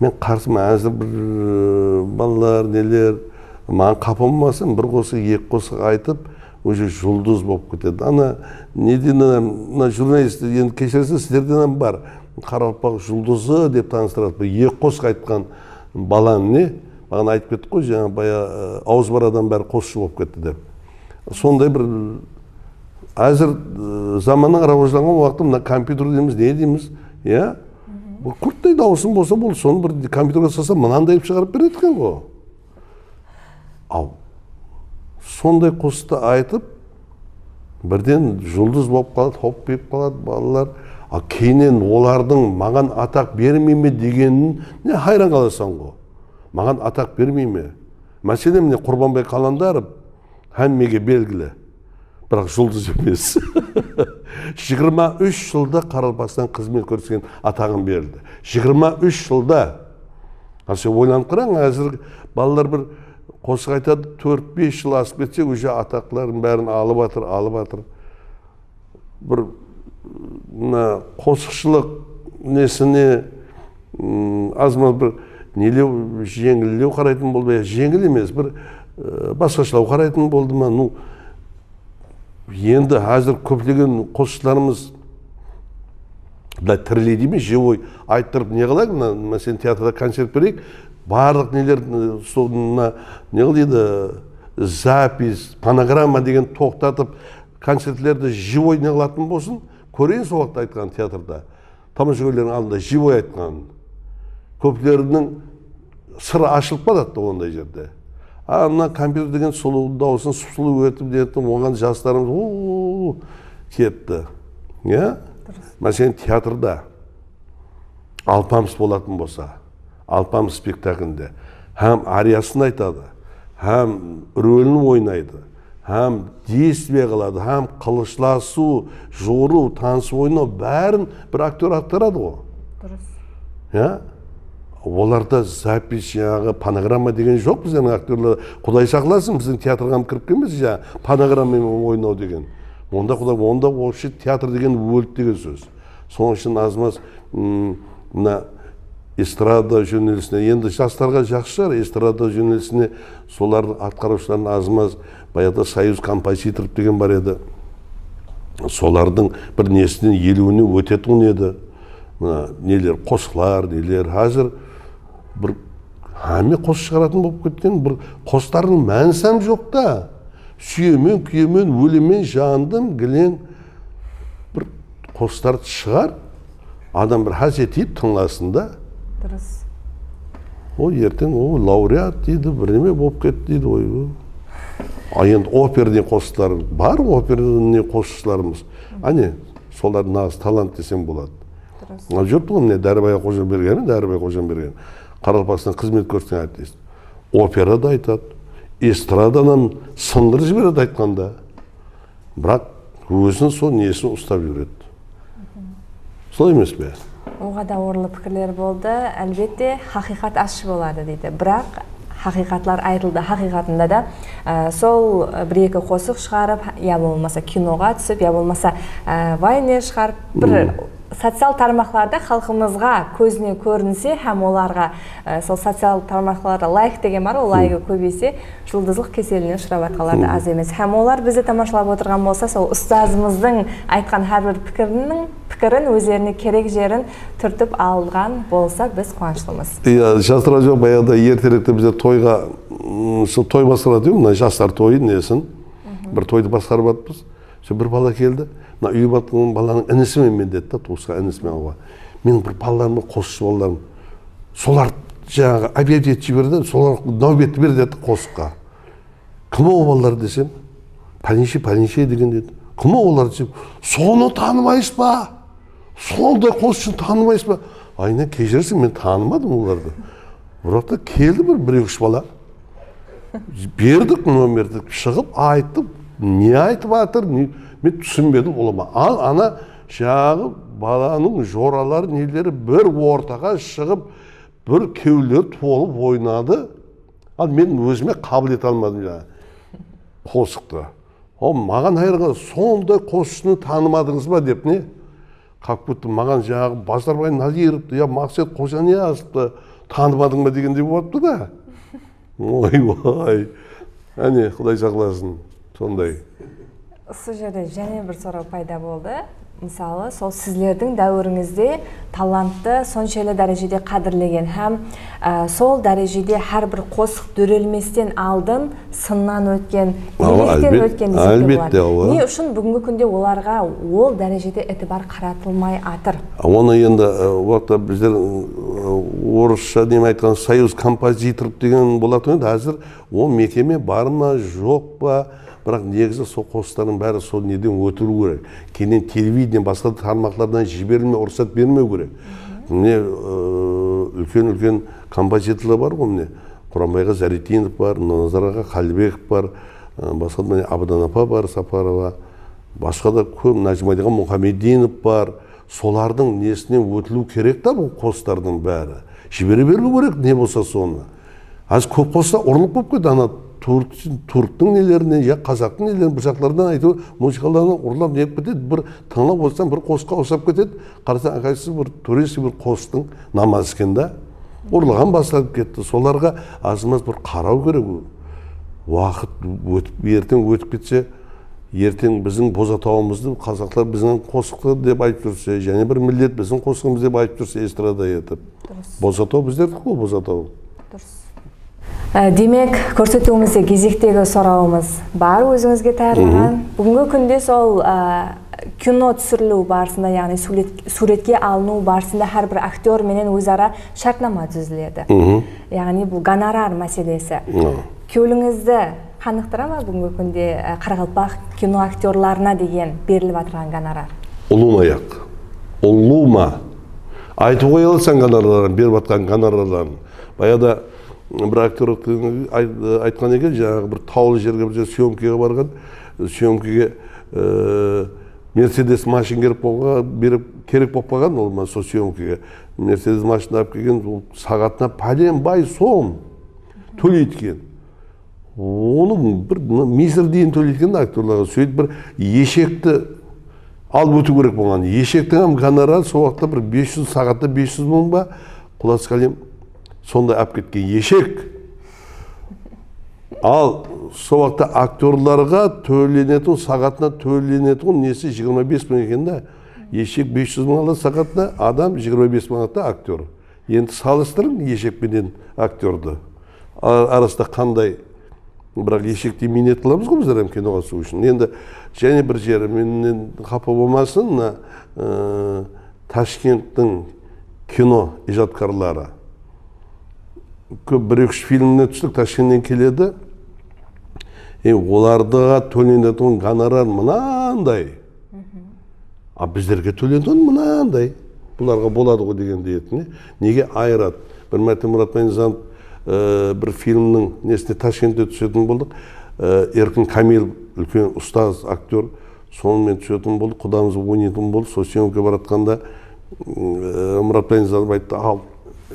men qarsıman. Házir bir, e, balalar, neler, maǵan qapa bolmasın, bir qosıq, eki qosıq aytıp, уже juldız bolıp ketedi. Ana, neden, ana, mına jurnalist, endi keshiresiz, sizlerden hám bar. Qaraqalpaq juldızı dep tanıstıradı. Bir eki qosıq aytqan balanı, ne? Baǵana aytıp kettik ǵoy, jańa baya, e, awzı bar adam bári qosıqshı bolıp ketti dep. Sonday bir, házir, e, zamannıń rawajlanǵan waqtı, mına kompyuter deymiz, ne deymiz, ya? Bul kurttay dawısıń bolsa boldı, sonı bir kompyuterge salsa, mınanday qılıp shıǵarıp beredi eken ǵo. Aw. Sonday qosıqtı aytıp, Birden juldız bolıp qaladı, hop kiyip qaladı balalar. A, keyninen olardıń maǵan ataq bermey me degenine hayran qalasań ǵo. Maǵan ataq bermey me? Máselen, mine, Qurbanbay Qalandarov hámmege belgili. Biraq juldız emes. Jigirma úsh jılda Qaraqalpaqstan xızmet kórsetken ataǵın berildi. Jigirma úsh jılda. Al, sen oylanıp qarań, házir balalar bir qosıq aytadı, tórt-bes jıl asıp ketse, уже ataqların bárin alıp atır, alıp atır. Bir, mına, qosıqshılıq nesine, ım, azmaz bir nelew, jeńillew qaraytın boldı ma, ya jeńil emes, bir, ı, basqashaw qaraytın boldı ma? Ну, endi házir kóplegen qosıqshılarımız, mına, tiriley deyme, живой ayttırıp ne qılayıq, mına, máselen, teatrda koncert bereyik, barlıq neler, ı, sol, mına, ne qıl deydi, запись, fonogramma degen toqtatıp, koncertlerdi живой ne qılatın bolsın, kóreyin sol waqıtta aytqanın teatrda. Tamashagóylerdiń aldında живой aytqanın. Kópleriniń sırı ashılıp qaladı da onday jerde. A, mına kompyuter degen sulıw dawısın sıp-sulıw etip, etip, oǵan jaslarımız, o, ketti. Ya? Durıs. Máselen, teatrda Alpamıs bolatın bolsa, Alpamıs spektaklinde hám ariyasın aytadı, hám rolin oynaydı, hám действие qıladı, hám qılıshlasıw, juwırıw, tanısıp oynaw, bárin bir aktyor atqaradı ǵo. Durıs. Ya? Olarda запись, jańaǵı fonogramma degen joq bizlerdiń aktyorlar. Quday saqlasın, biziń teatrǵa hám kirip kelmesin, jańa fonogramma menen oynaw degen. Onda quday, onda вообще teatr degen óldi degen sóz. Sonıń ushın azmaz, ım, mına estrada jónelisine, endi jaslarǵa jaqsı shıǵar, estrada jónelisine solardıń atqarıwshıların azmaz, bayaqta Союз композиторов degen bar edi. Solardıń bir nesinen eliwine ótetuǵın edi. Mına neler, qosıqlar, neler, házir bir hámme qosıq shıǵaratın bolıp ketken, bir qosıqlardıń mánisi hám joq ta. Súyemen, kúyemen, ólemen, jandım, gileń. Bir qosıqlardı shıǵar, adam bir hásiyet etip tıńlasın da. Durıs. O erteń, o, laureat deydi, birneme bolıp ketti deydi, oy, bu. A, endi operniy qosıqlar bar, operniy qosıqshılarımız. Áne, solar naǵız talant desem boladı. Durıs. Mına júripti ǵoy, mine, Dáribay Xojabergen, Dáribay Xojabergen. Qaraqalpaqstan xızmet kórsetken artist. Opera da aytadı, estradadan sındırıp jiberedi aytqanda. Biraq ózin sol nesin ustap júredi. Solay emes pe? Oǵada orınlı pikirler boldı. Álbette, haqıyqat ashshı boladı deydi. Biraq haqıyqatlar aytıldı. Haqıyqatında da, e, sol bir-eki qosıq shıǵarıp, ya bolmasa kinoǵa túsip, ya bolmasa, e, vayner shıǵarıp, bir social tarmaqlarda xalqımızǵa kózine kórinse hám olarǵa, e, sol social tarmaqlarda layk degen bar ǵoy, laygi kóbeyse, juldızlıq keseline ushırap atqanlar da az emes. Hám olar bizdi tamashalap otırǵan bolsa, sol ustazımızdıń aytqan hár bir pikiriniń, pikirin, ózlerine kerek jerin túrtip alǵan bolsa, biz quwanıshlımız. Iya, jasıran joq, bayaǵıda erterekte bizler toyǵa, ım, sol toy basqaratuǵın, mına jaslar toyı nesin, bir toydı basqarıp atırmız. Sol bir bala keldi. Mına úyge baratırǵan balanıń inisi men, men dedi da, tuwısqan inisi men, awa. Meniń bir balalarım bar, qosıqshı balalarım. Solar jańaǵı obed etip jiberdi, solar náwbetti ber dedi qosıqqa. Kim o balalar desem, pálenshey, pálenshey degen dedi. Kim o olar desem, sonı tanımaysız ba? Sonday qosıqshını tanımaysız ba? Ayna, keshiresiń, men tanımadım olardı. Biraq ta keldi bir, bir-eki-úsh bala. Berdik nomerdi, shıǵıp ayttıq, ne aytıp atır, ne, men túsinbedim ulıwma. Al, ana, jańaǵı balanıń joraları, neleri bir ortaǵa shıǵıp, bir kewleri tolıp oynadı. Al, men ózime qabıl ete almadım jańaǵı qosıqtı. O, maǵan hayran qaldı, sonday qosıqshını tanımadıńız ba dep, ne? Как будто maǵan jańaǵı Bazarbay Nazirovtı ya Maqset Xojaniyazovtı tanımadıń ba degendey bolıp atırdı da. Oy-oy. Áne, Quday saqlasın, sonday. Usı jerde jáne bir soraw payda boldı. Mısalı, sol sizlerdiń dáwirińizde talanttı sonshelli dárejede qádirlegen hám, e, sol dárejede hár bir qosıq dórelmesten aldın sınnan ótken, awa, miynekten ótken desek te boladı. Álbette, awa. Ne ushın búgingi kúnde olarǵa ol dárejede itibar qaratılmay atır? Onı endi, e, waqıtta bizler, e, orıssha neme aytqan, Союз композиторов degen bolatuǵın edi. Házir ol mekeme bar ma, joq pa? Biraq negizi sol qosıqlardıń bári sol neden ótiliw kerek. Keyin televidenie, basqa da tarmaqlardan jiberilmey, ruxsat bermew kerek. Mine, ıı, úlken-úlken kompozitorlar bar ǵoy, mine, Quranbayǵa Zaretdinov bar, Nazar aǵa Qállibekov bar, ıı, basqa da, mine, Abadan apa bar, Saparova, basqa da kóp, Najmadeǵa Muxameddinov bar. Solardıń nesinen ótiliw kerek ta bul qosıqlardıń bári. Jibere bermew kerek, ne bolsa sonı. Házir kóp qosıqlar urlıq bolıp ketti, ana turk, turktıń nelerinen, ya qazaqtıń nelerinen, bir jaqlardan aytıp, muzıkalardan urlap ne qılıp ketedi, bir tıńlap otırsań, bir qosıqqa usap ketedi. Qarasań, aqaysı bir turistik bir qosıqtıń namazı eken da. Urlaǵan basladıp ketti. Solarǵa azmaz bir qaraw kerek. Waqıt ótip, erteń ótip ketse, erteń biziń bozatawımızdı qazaqlar biziń qosıqtı dep aytıp júrse, jáne bir millet biziń qosıǵımız dep aytıp júrse, estrada etip. Durıs. Bozataw bizlerdiki ǵoy, bozataw. Durıs. Á, demek, kórsetiwimizde gezektegi sorawımız bar, ózińizge tayarlaǵan. Búgingi kúnde sol, á, kino túsiriliw barısında, yaǵnıy súwlet-, súwretke alınıw barısında hár bir aktyor menen óz ara shártnama dúziledi. Yaǵnıy bul gonorar máselesi. Kewlińizdi qanıqtıra ma búgingi kúnde, e, qaraqalpaq kino aktyorlarına degen berilip atırǵan gonorar? Ulıwma yaq. Ulıwma. Aytıp qoya alasań gonorarların, berip atqan gonorarların. Bayada bir aktyor ayt-, aytqan eken, jańaǵı bir tawlı jerge bir jer syomkaǵa barǵan, syomkaǵa, e, Mercedes mashina kerek bolǵan, berip, kerek bolıp qalǵan ol ma-, sol syomkaǵa. Mercedes mashina alıp kelgen, ol saǵatına pálen bay som tóleydi eken. Onıń bir m-, misir deyin tóleydi eken aktyorlarǵa. Sóytip bir eshekti alıp ótiw kerek bolǵan. Eshektiń hám gonorarı sol waqıtta bir bes júz, saǵatta bes júz mıń ba, qulasqalem, sonday alıp ketken eshek. Al, sol waqıtta aktyorlarǵa tólenetuǵın, saǵatına tólenetuǵın nesi jigirma bes mıń eken da. Eshek bes júz mıń aladı saǵatına, adam jigirma bes mıń aladı da aktyor. Endi salıstırıń eshek penen aktyordı. A-, arasında qanday, biraq eshektey miynet qılamız ǵoy bizler hám kinoǵa túsiw ushın. Endi jáne bir jeri mennen qapa bolmasın, mına, ıı, Tashkenttiń kino ijadkarları. Kóp bir-eki-úsh filmine tústik, Tashkentten keledi. E, olarǵa tólenetuǵın gonorar mınanday. A bizlerge tólenetuǵın mınanday. Bularǵa boladı ǵoy degendey edi, ne? Nege ayıradı? Bir márte Muratbay Nizam, e, bir filmniń nesine Tashkentte túsetin boldıq. E, Erkin Kamilov, úlken ustaz, aktyor. Sonıń menen túsetin boldıq, qudamız oynaytuǵın boldı. Sol syomka baratqanda, ıı, Muratbay Nizam ayttı, al,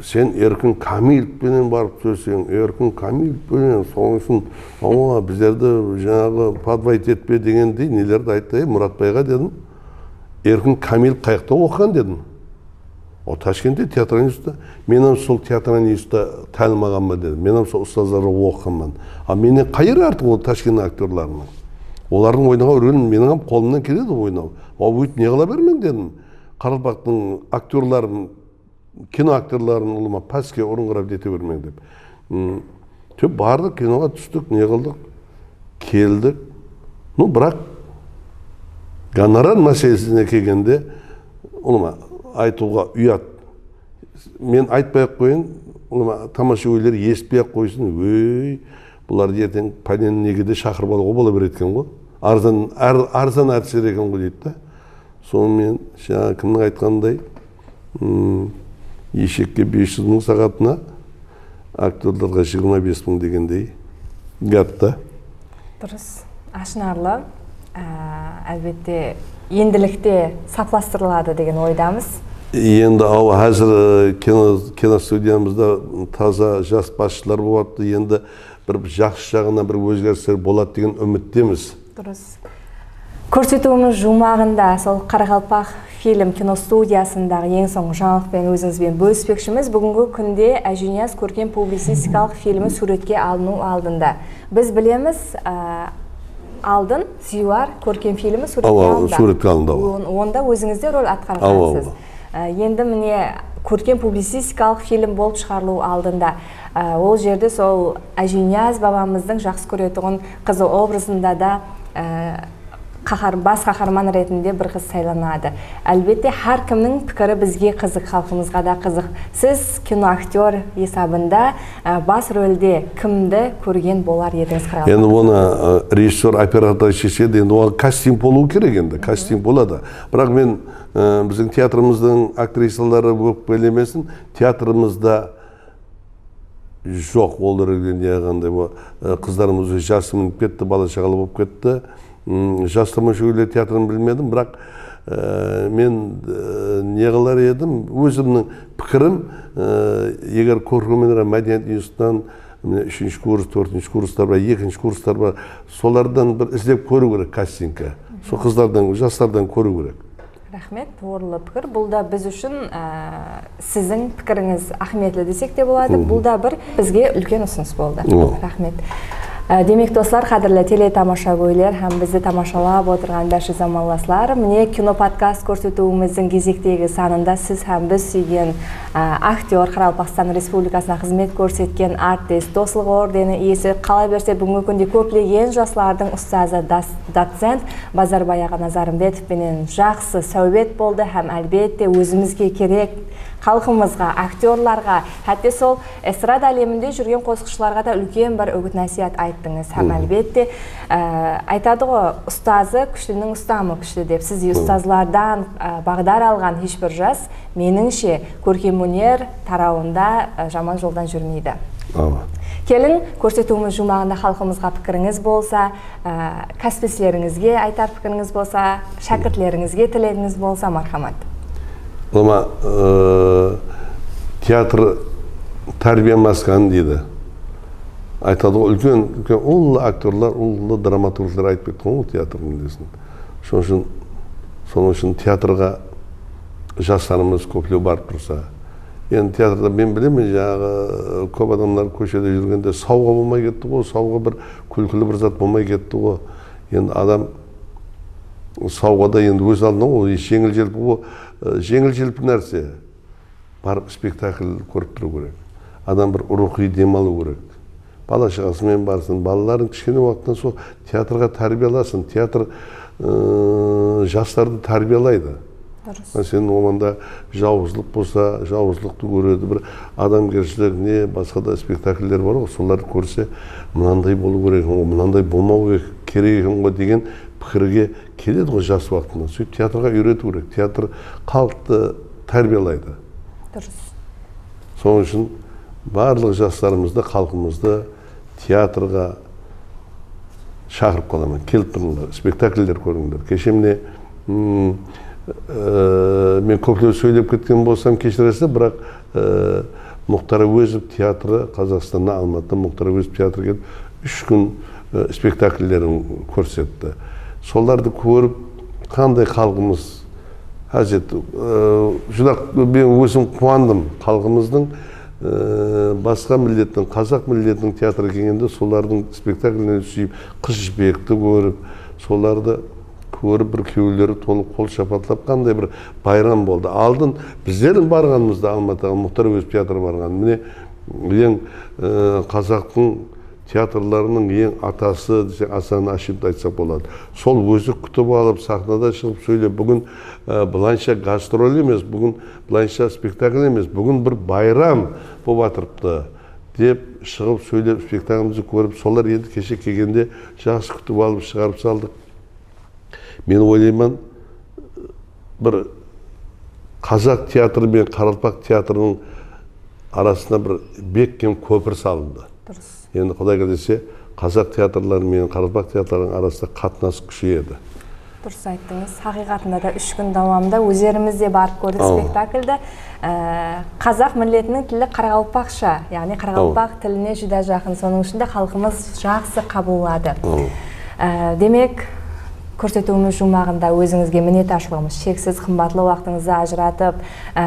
sen Erkin Kamilov penen barıp túseseń, Erkin Kamilov penen, sonıń ushın, awa, bizlerdi jańaǵı podvayt etpe degendey nelerdi ayttı. Ey, Muratbayǵa dedim, Erkin Kamilov qayaqta oqıǵan dedim. O Tashkentte teatralnıy institutta, men hám sol teatralnıy institutta tálim alǵanman dedim. Men hám sol ustazlarda oqıǵanman. A mennen qay jer artıq ol Tashkenttiń aktyorlarınıń? Olardıń oynaǵan rolin meniń hám qolımnan keledi oynaw. A óytip ne qıla bermeń dedim. Qaraqalpaqtıń aktyorların, kino aktyorların ulıwma páske urınǵırap nete bermeń dep. M, Tep bardıq, kinoǵa tústik, ne qıldıq, keldik. Nu, biraq gonorar máselesine kelgende, ulıwma, aytıwǵa uyat. Men aytpay-aq qoyayın, ulıwma, tamashagóyler esitpey-aq qoysın, óy, bulardı erteń pálen negede shaqırıp alıwǵa bola beredi eken ǵoy. Arzan, ar-, arzan artistler eken ǵoy deydi da. Sonıń menen, jańa kimniń aytqanınday, ım, eshekke bes júz mıń saǵatına, aktyorlarǵa jigirma bes mıń degendey gáp ta. Durıs, ashınarlı. Á, álbette, endilikte saplastırıladı degen oydamız. Endi, awa, házir, ı, kino-, kinostudiyamızda taza jas basshılar bolıp attı. Endi bir jaqsı jaǵınan bir ózgerisler boladı degen úmittemiz. Durıs. Kórsetiwimiz juwmaǵında sol Qaraqalpaq film kinostudiyasındaǵı eń sońǵı jańalıq penen ózińiz benen bólispekshimiz. Búgingi kúnde Ájiniyaz kórkem publicistikalıq filmi súwretke alınıw aldında. Biz bilemiz, á, aldın Ziywar kórkem filmi súwretke alındı. Awa, súwretke alındı, awa. On-, onda ózińiz de rol atqarǵansız. Awa, awa. Á, endi mine, kórkem publicistikalıq film bolıp shıǵarılıw aldında, á, ol jerde sol Ájiniyaz babamızdıń jaqsı kóretuǵın qızı obrazında da, á, qahar-, bas qaharman retinde bir qız saylanadı. Álbette, hár kimniń pikiri bizge qızıq, xalqımızǵa da qızıq. Siz kinoaktyor esabında, e, bas rolde kimdi kórgen bolar edińiz? Endi onı, e, rejissyor, operator sheshedi. Endi oǵan kasting bolıwı kerek endi. Kasting boladı. Biraq men, e, biziń teatrımızdıń aktrisaları ókpelemesin, teatrımızda joq, ol rolge ne qanday, o, e, qızlarımız ózi jası minip ketti, bala-shaǵalı bolıp ketti. Mm, jas tamashagóyler teatrın bilmedim, biraq, e, men, e, ne qılar edim, ózimniń pikirim, e, eger kórkem óner mádeniyat institutınan, mine, úshinshi kurs, tórtinshi kurslar bar, ekinshi kurslar bar, solardan bir izlep kóriw kerek kastingke. Sol qızlardan, jaslardan kóriw kerek. Raxmet, orınlı pikir. Bul da biz ushın, á, siziń pikirińiz áhmiyetli desek te boladı. Bul da bir bizge úlken usınıs boldı. Raxmet. Á, demek, doslar, qádirli teletamashagóyler hám bizdi tamashalap otırǵan bárshi zamanlaslar, mine, kino podkast kórsetiwimizdiń gezektegi sanında siz hám biz súygen, á, aktyor, Qaraqalpaqstan Respublikasına xızmet kórsetken artist, Doslıq ordeni iyesi, qala berse, búgingi kúnde kóplegen jaslardıń ustazı, das-, docent Bazarbay aǵa Nazarımbetov penen jaqsı sáwbet boldı hám, álbette, ózimizge kerek, xalqımızǵa, aktyorlarǵa, hátte sol estrada áleminde júrgen qosıqshılarǵa da úlken bir úgit-násiyat ayttıńız. Hám, álbette, e, aytadı ǵo, ustazı kúshliniń ustamı kúshli dep. Sizdey ustazlardan, e, baǵdar alǵan hesh bir jas, menińshe, kórkem óner tarawında, e, jaman joldan júrmeydi. Keliń, kórsetiwimiz juwmaǵında xalqımızǵa pikirińiz bolsa, Á, kásipleslerińizge aytar pikirińiz bolsa, shákirtlerińizge tilegińiz bolsa, marhamat. Ulıwma, ı, teatr tárbiya maskanı deydi. Aytadı ǵoy, úlken, úlken ullı aktyorlar, ullı dramaturglar aytıp ketken ǵoy teatrdıń nesin. Sonıń ushın, sonıń ushın teatrǵa jaslarımız kóplew barıp tursa. Endi teatrda men bilemen, jańaǵı, kóp adamlar kóshede júrgende sawǵa bolmay ketti ǵoy, sawǵa bir kúlkili bir zat bolmay ketti ǵoy. Endi adam sawǵada endi óz aldına ol jeńil-jelpi, ol, e, jeńil-jelpi nárse. Barıp spektakl kórip turıw kerek. Adam bir ruwxıy dem alıw kerek. Bala-shaǵası menen barsın, balaların kishkene waqtınan sol teatrǵa tárbiyalasın, teatr, ıı, jaslardı tárbiyalaydı. Durıs. Máselen, onda jawızlıq bolsa, jawızlıqtı kóredi, bir adamgershilik, ne, basqa da spektakller bar ǵoy, solardı kórse, mınanday bolıw kerek eken ǵoy, mınanday bolmaw ke-, kerek eken ǵoy degen pikirge keledi ǵoy jas waqtında. Sóytip teatrǵa úyretiw kerek. Teatr xalıqtı tárbiyalaydı. Durıs. Sonıń ushın barlıq jaslarımızdı, xalqımızdı teatrǵa shaqırıp qalaman. Kelip turıńlar, spektakller kórińler. Keshe mine, mm, e, men kóplep sóylep ketken bolsam, keshiresiz, biraq, e, Muxtar Áwezov teatrı, Qazaqstanda, Almatıda Muxtar Áwezov teatrı kelip, úsh kún, e, spektakllerin kórsetti. Solardı kórip, qanday xalqımız Háziret, e, júdá men ózim quwandım. Xalqımızdıń, e, basqa millettiń, qazaq milletiniń teatrı kelgende, solardıń spektakllerine súyip, Qız jipekti kórip, solardı kórip, bir kewilleri tolıp, qol shapatlap, qanday bir bayram boldı. Aldın bizlerdiń barǵanımızda Almatıǵa Muxtar Áwezov teatrı barǵan. Mine, eń, e, qazaqtıń teatrlarınıń eń atası desek, Asan Ashimdi aytsaq boladı. Sol ózi kútip alıp, saxnada shıǵıp sóylep, búgin, e, bılayınsha gastrol emes, búgin bılayınsha spektakl emes, búgin bir bayram bolıp atırıptı, dep shıǵıp sóylep, spektaklimizdi kórip, solar endi keshe kelgende jaqsı kútip alıp shıǵarıp saldıq. Men oylayman, bir qazaq teatrı menen qaraqalpaq teatrınıń arasına bir bekkem kópir salındı. Durıs. Endi Quday qálese, qazaq teatrları menen qaraqalpaq teatrlarınıń arasında qatnas kúsheyedi. Durıs ayttıńız. Haqıyqatında da úsh kún dawamında ózlerimiz de barıp kórdik spektakldi. Ee, qazaq milletiniń tili qaraqalpaqsha, yaǵnıy qaraqalpaq tiline júdá jaqın. Sonıń ushın da xalqımız jaqsı qabılladı. Ee, demek, kórsetiwimiz juwmaǵında ózińizge minnetdarshılıǵımız sheksiz, qımbatlı waqtıńızdı ajıratıp, ee,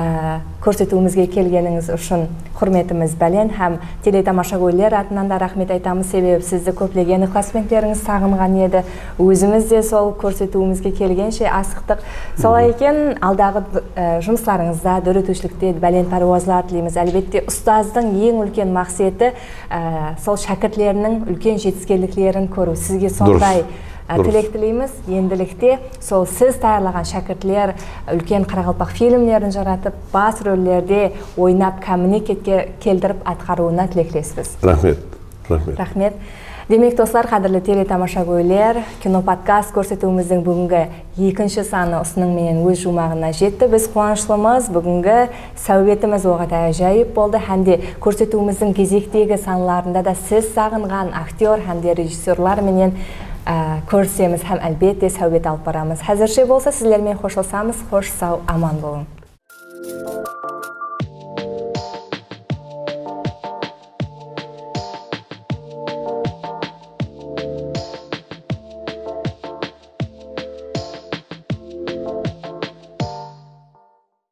kórsetiwimizge kelgenińiz ushın húrmetimiz bálent hám teletamashagóyler atınan da raxmet aytamız, sebebi sizdi kóplegen ıqlasbentlerińiz saǵınǵan edi. Ózimiz de sol kórsetiwimizge kelgenshe asıqtıq. Solay eken, aldaǵı, e, jumıslarıńızda, dóretiwshilikte bálent párwazlar tileymiz. Álbette, ustazdıń eń úlken maqseti, e, sol shákirtleriniń úlken jetiskenliklerin kóriw. Sizge sonday Á, durıs. Tilek tileymiz, endilikte sol siz tayarlaǵan shákirtler úlken qaraqalpaq filmlerin jaratıp, bas rollerde oynap, kámine ketke keltirip atqarıwına tileklespiz. Raxmet. Raxmet. Raxmet. Demek, doslar, qádirli teletamashagóyler, kinopodkast kórsetiwimizdiń búgingi ekinshi sanı usınıń menen óz juwmaǵına jetti. Biz quwanıshlımız, búgingi sáwbetimiz oǵada ájayıp boldı hám de kórsetiwimizdiń gezektegi sanlarında da siz saǵınǵan aktyor hám de rejissyorlar menen, á, kórisemiz hám, álbette, sáwbet alıp baramız. Házirshe bolsa sizler menen xoshlasamız. Xosh, saw, aman bolıń.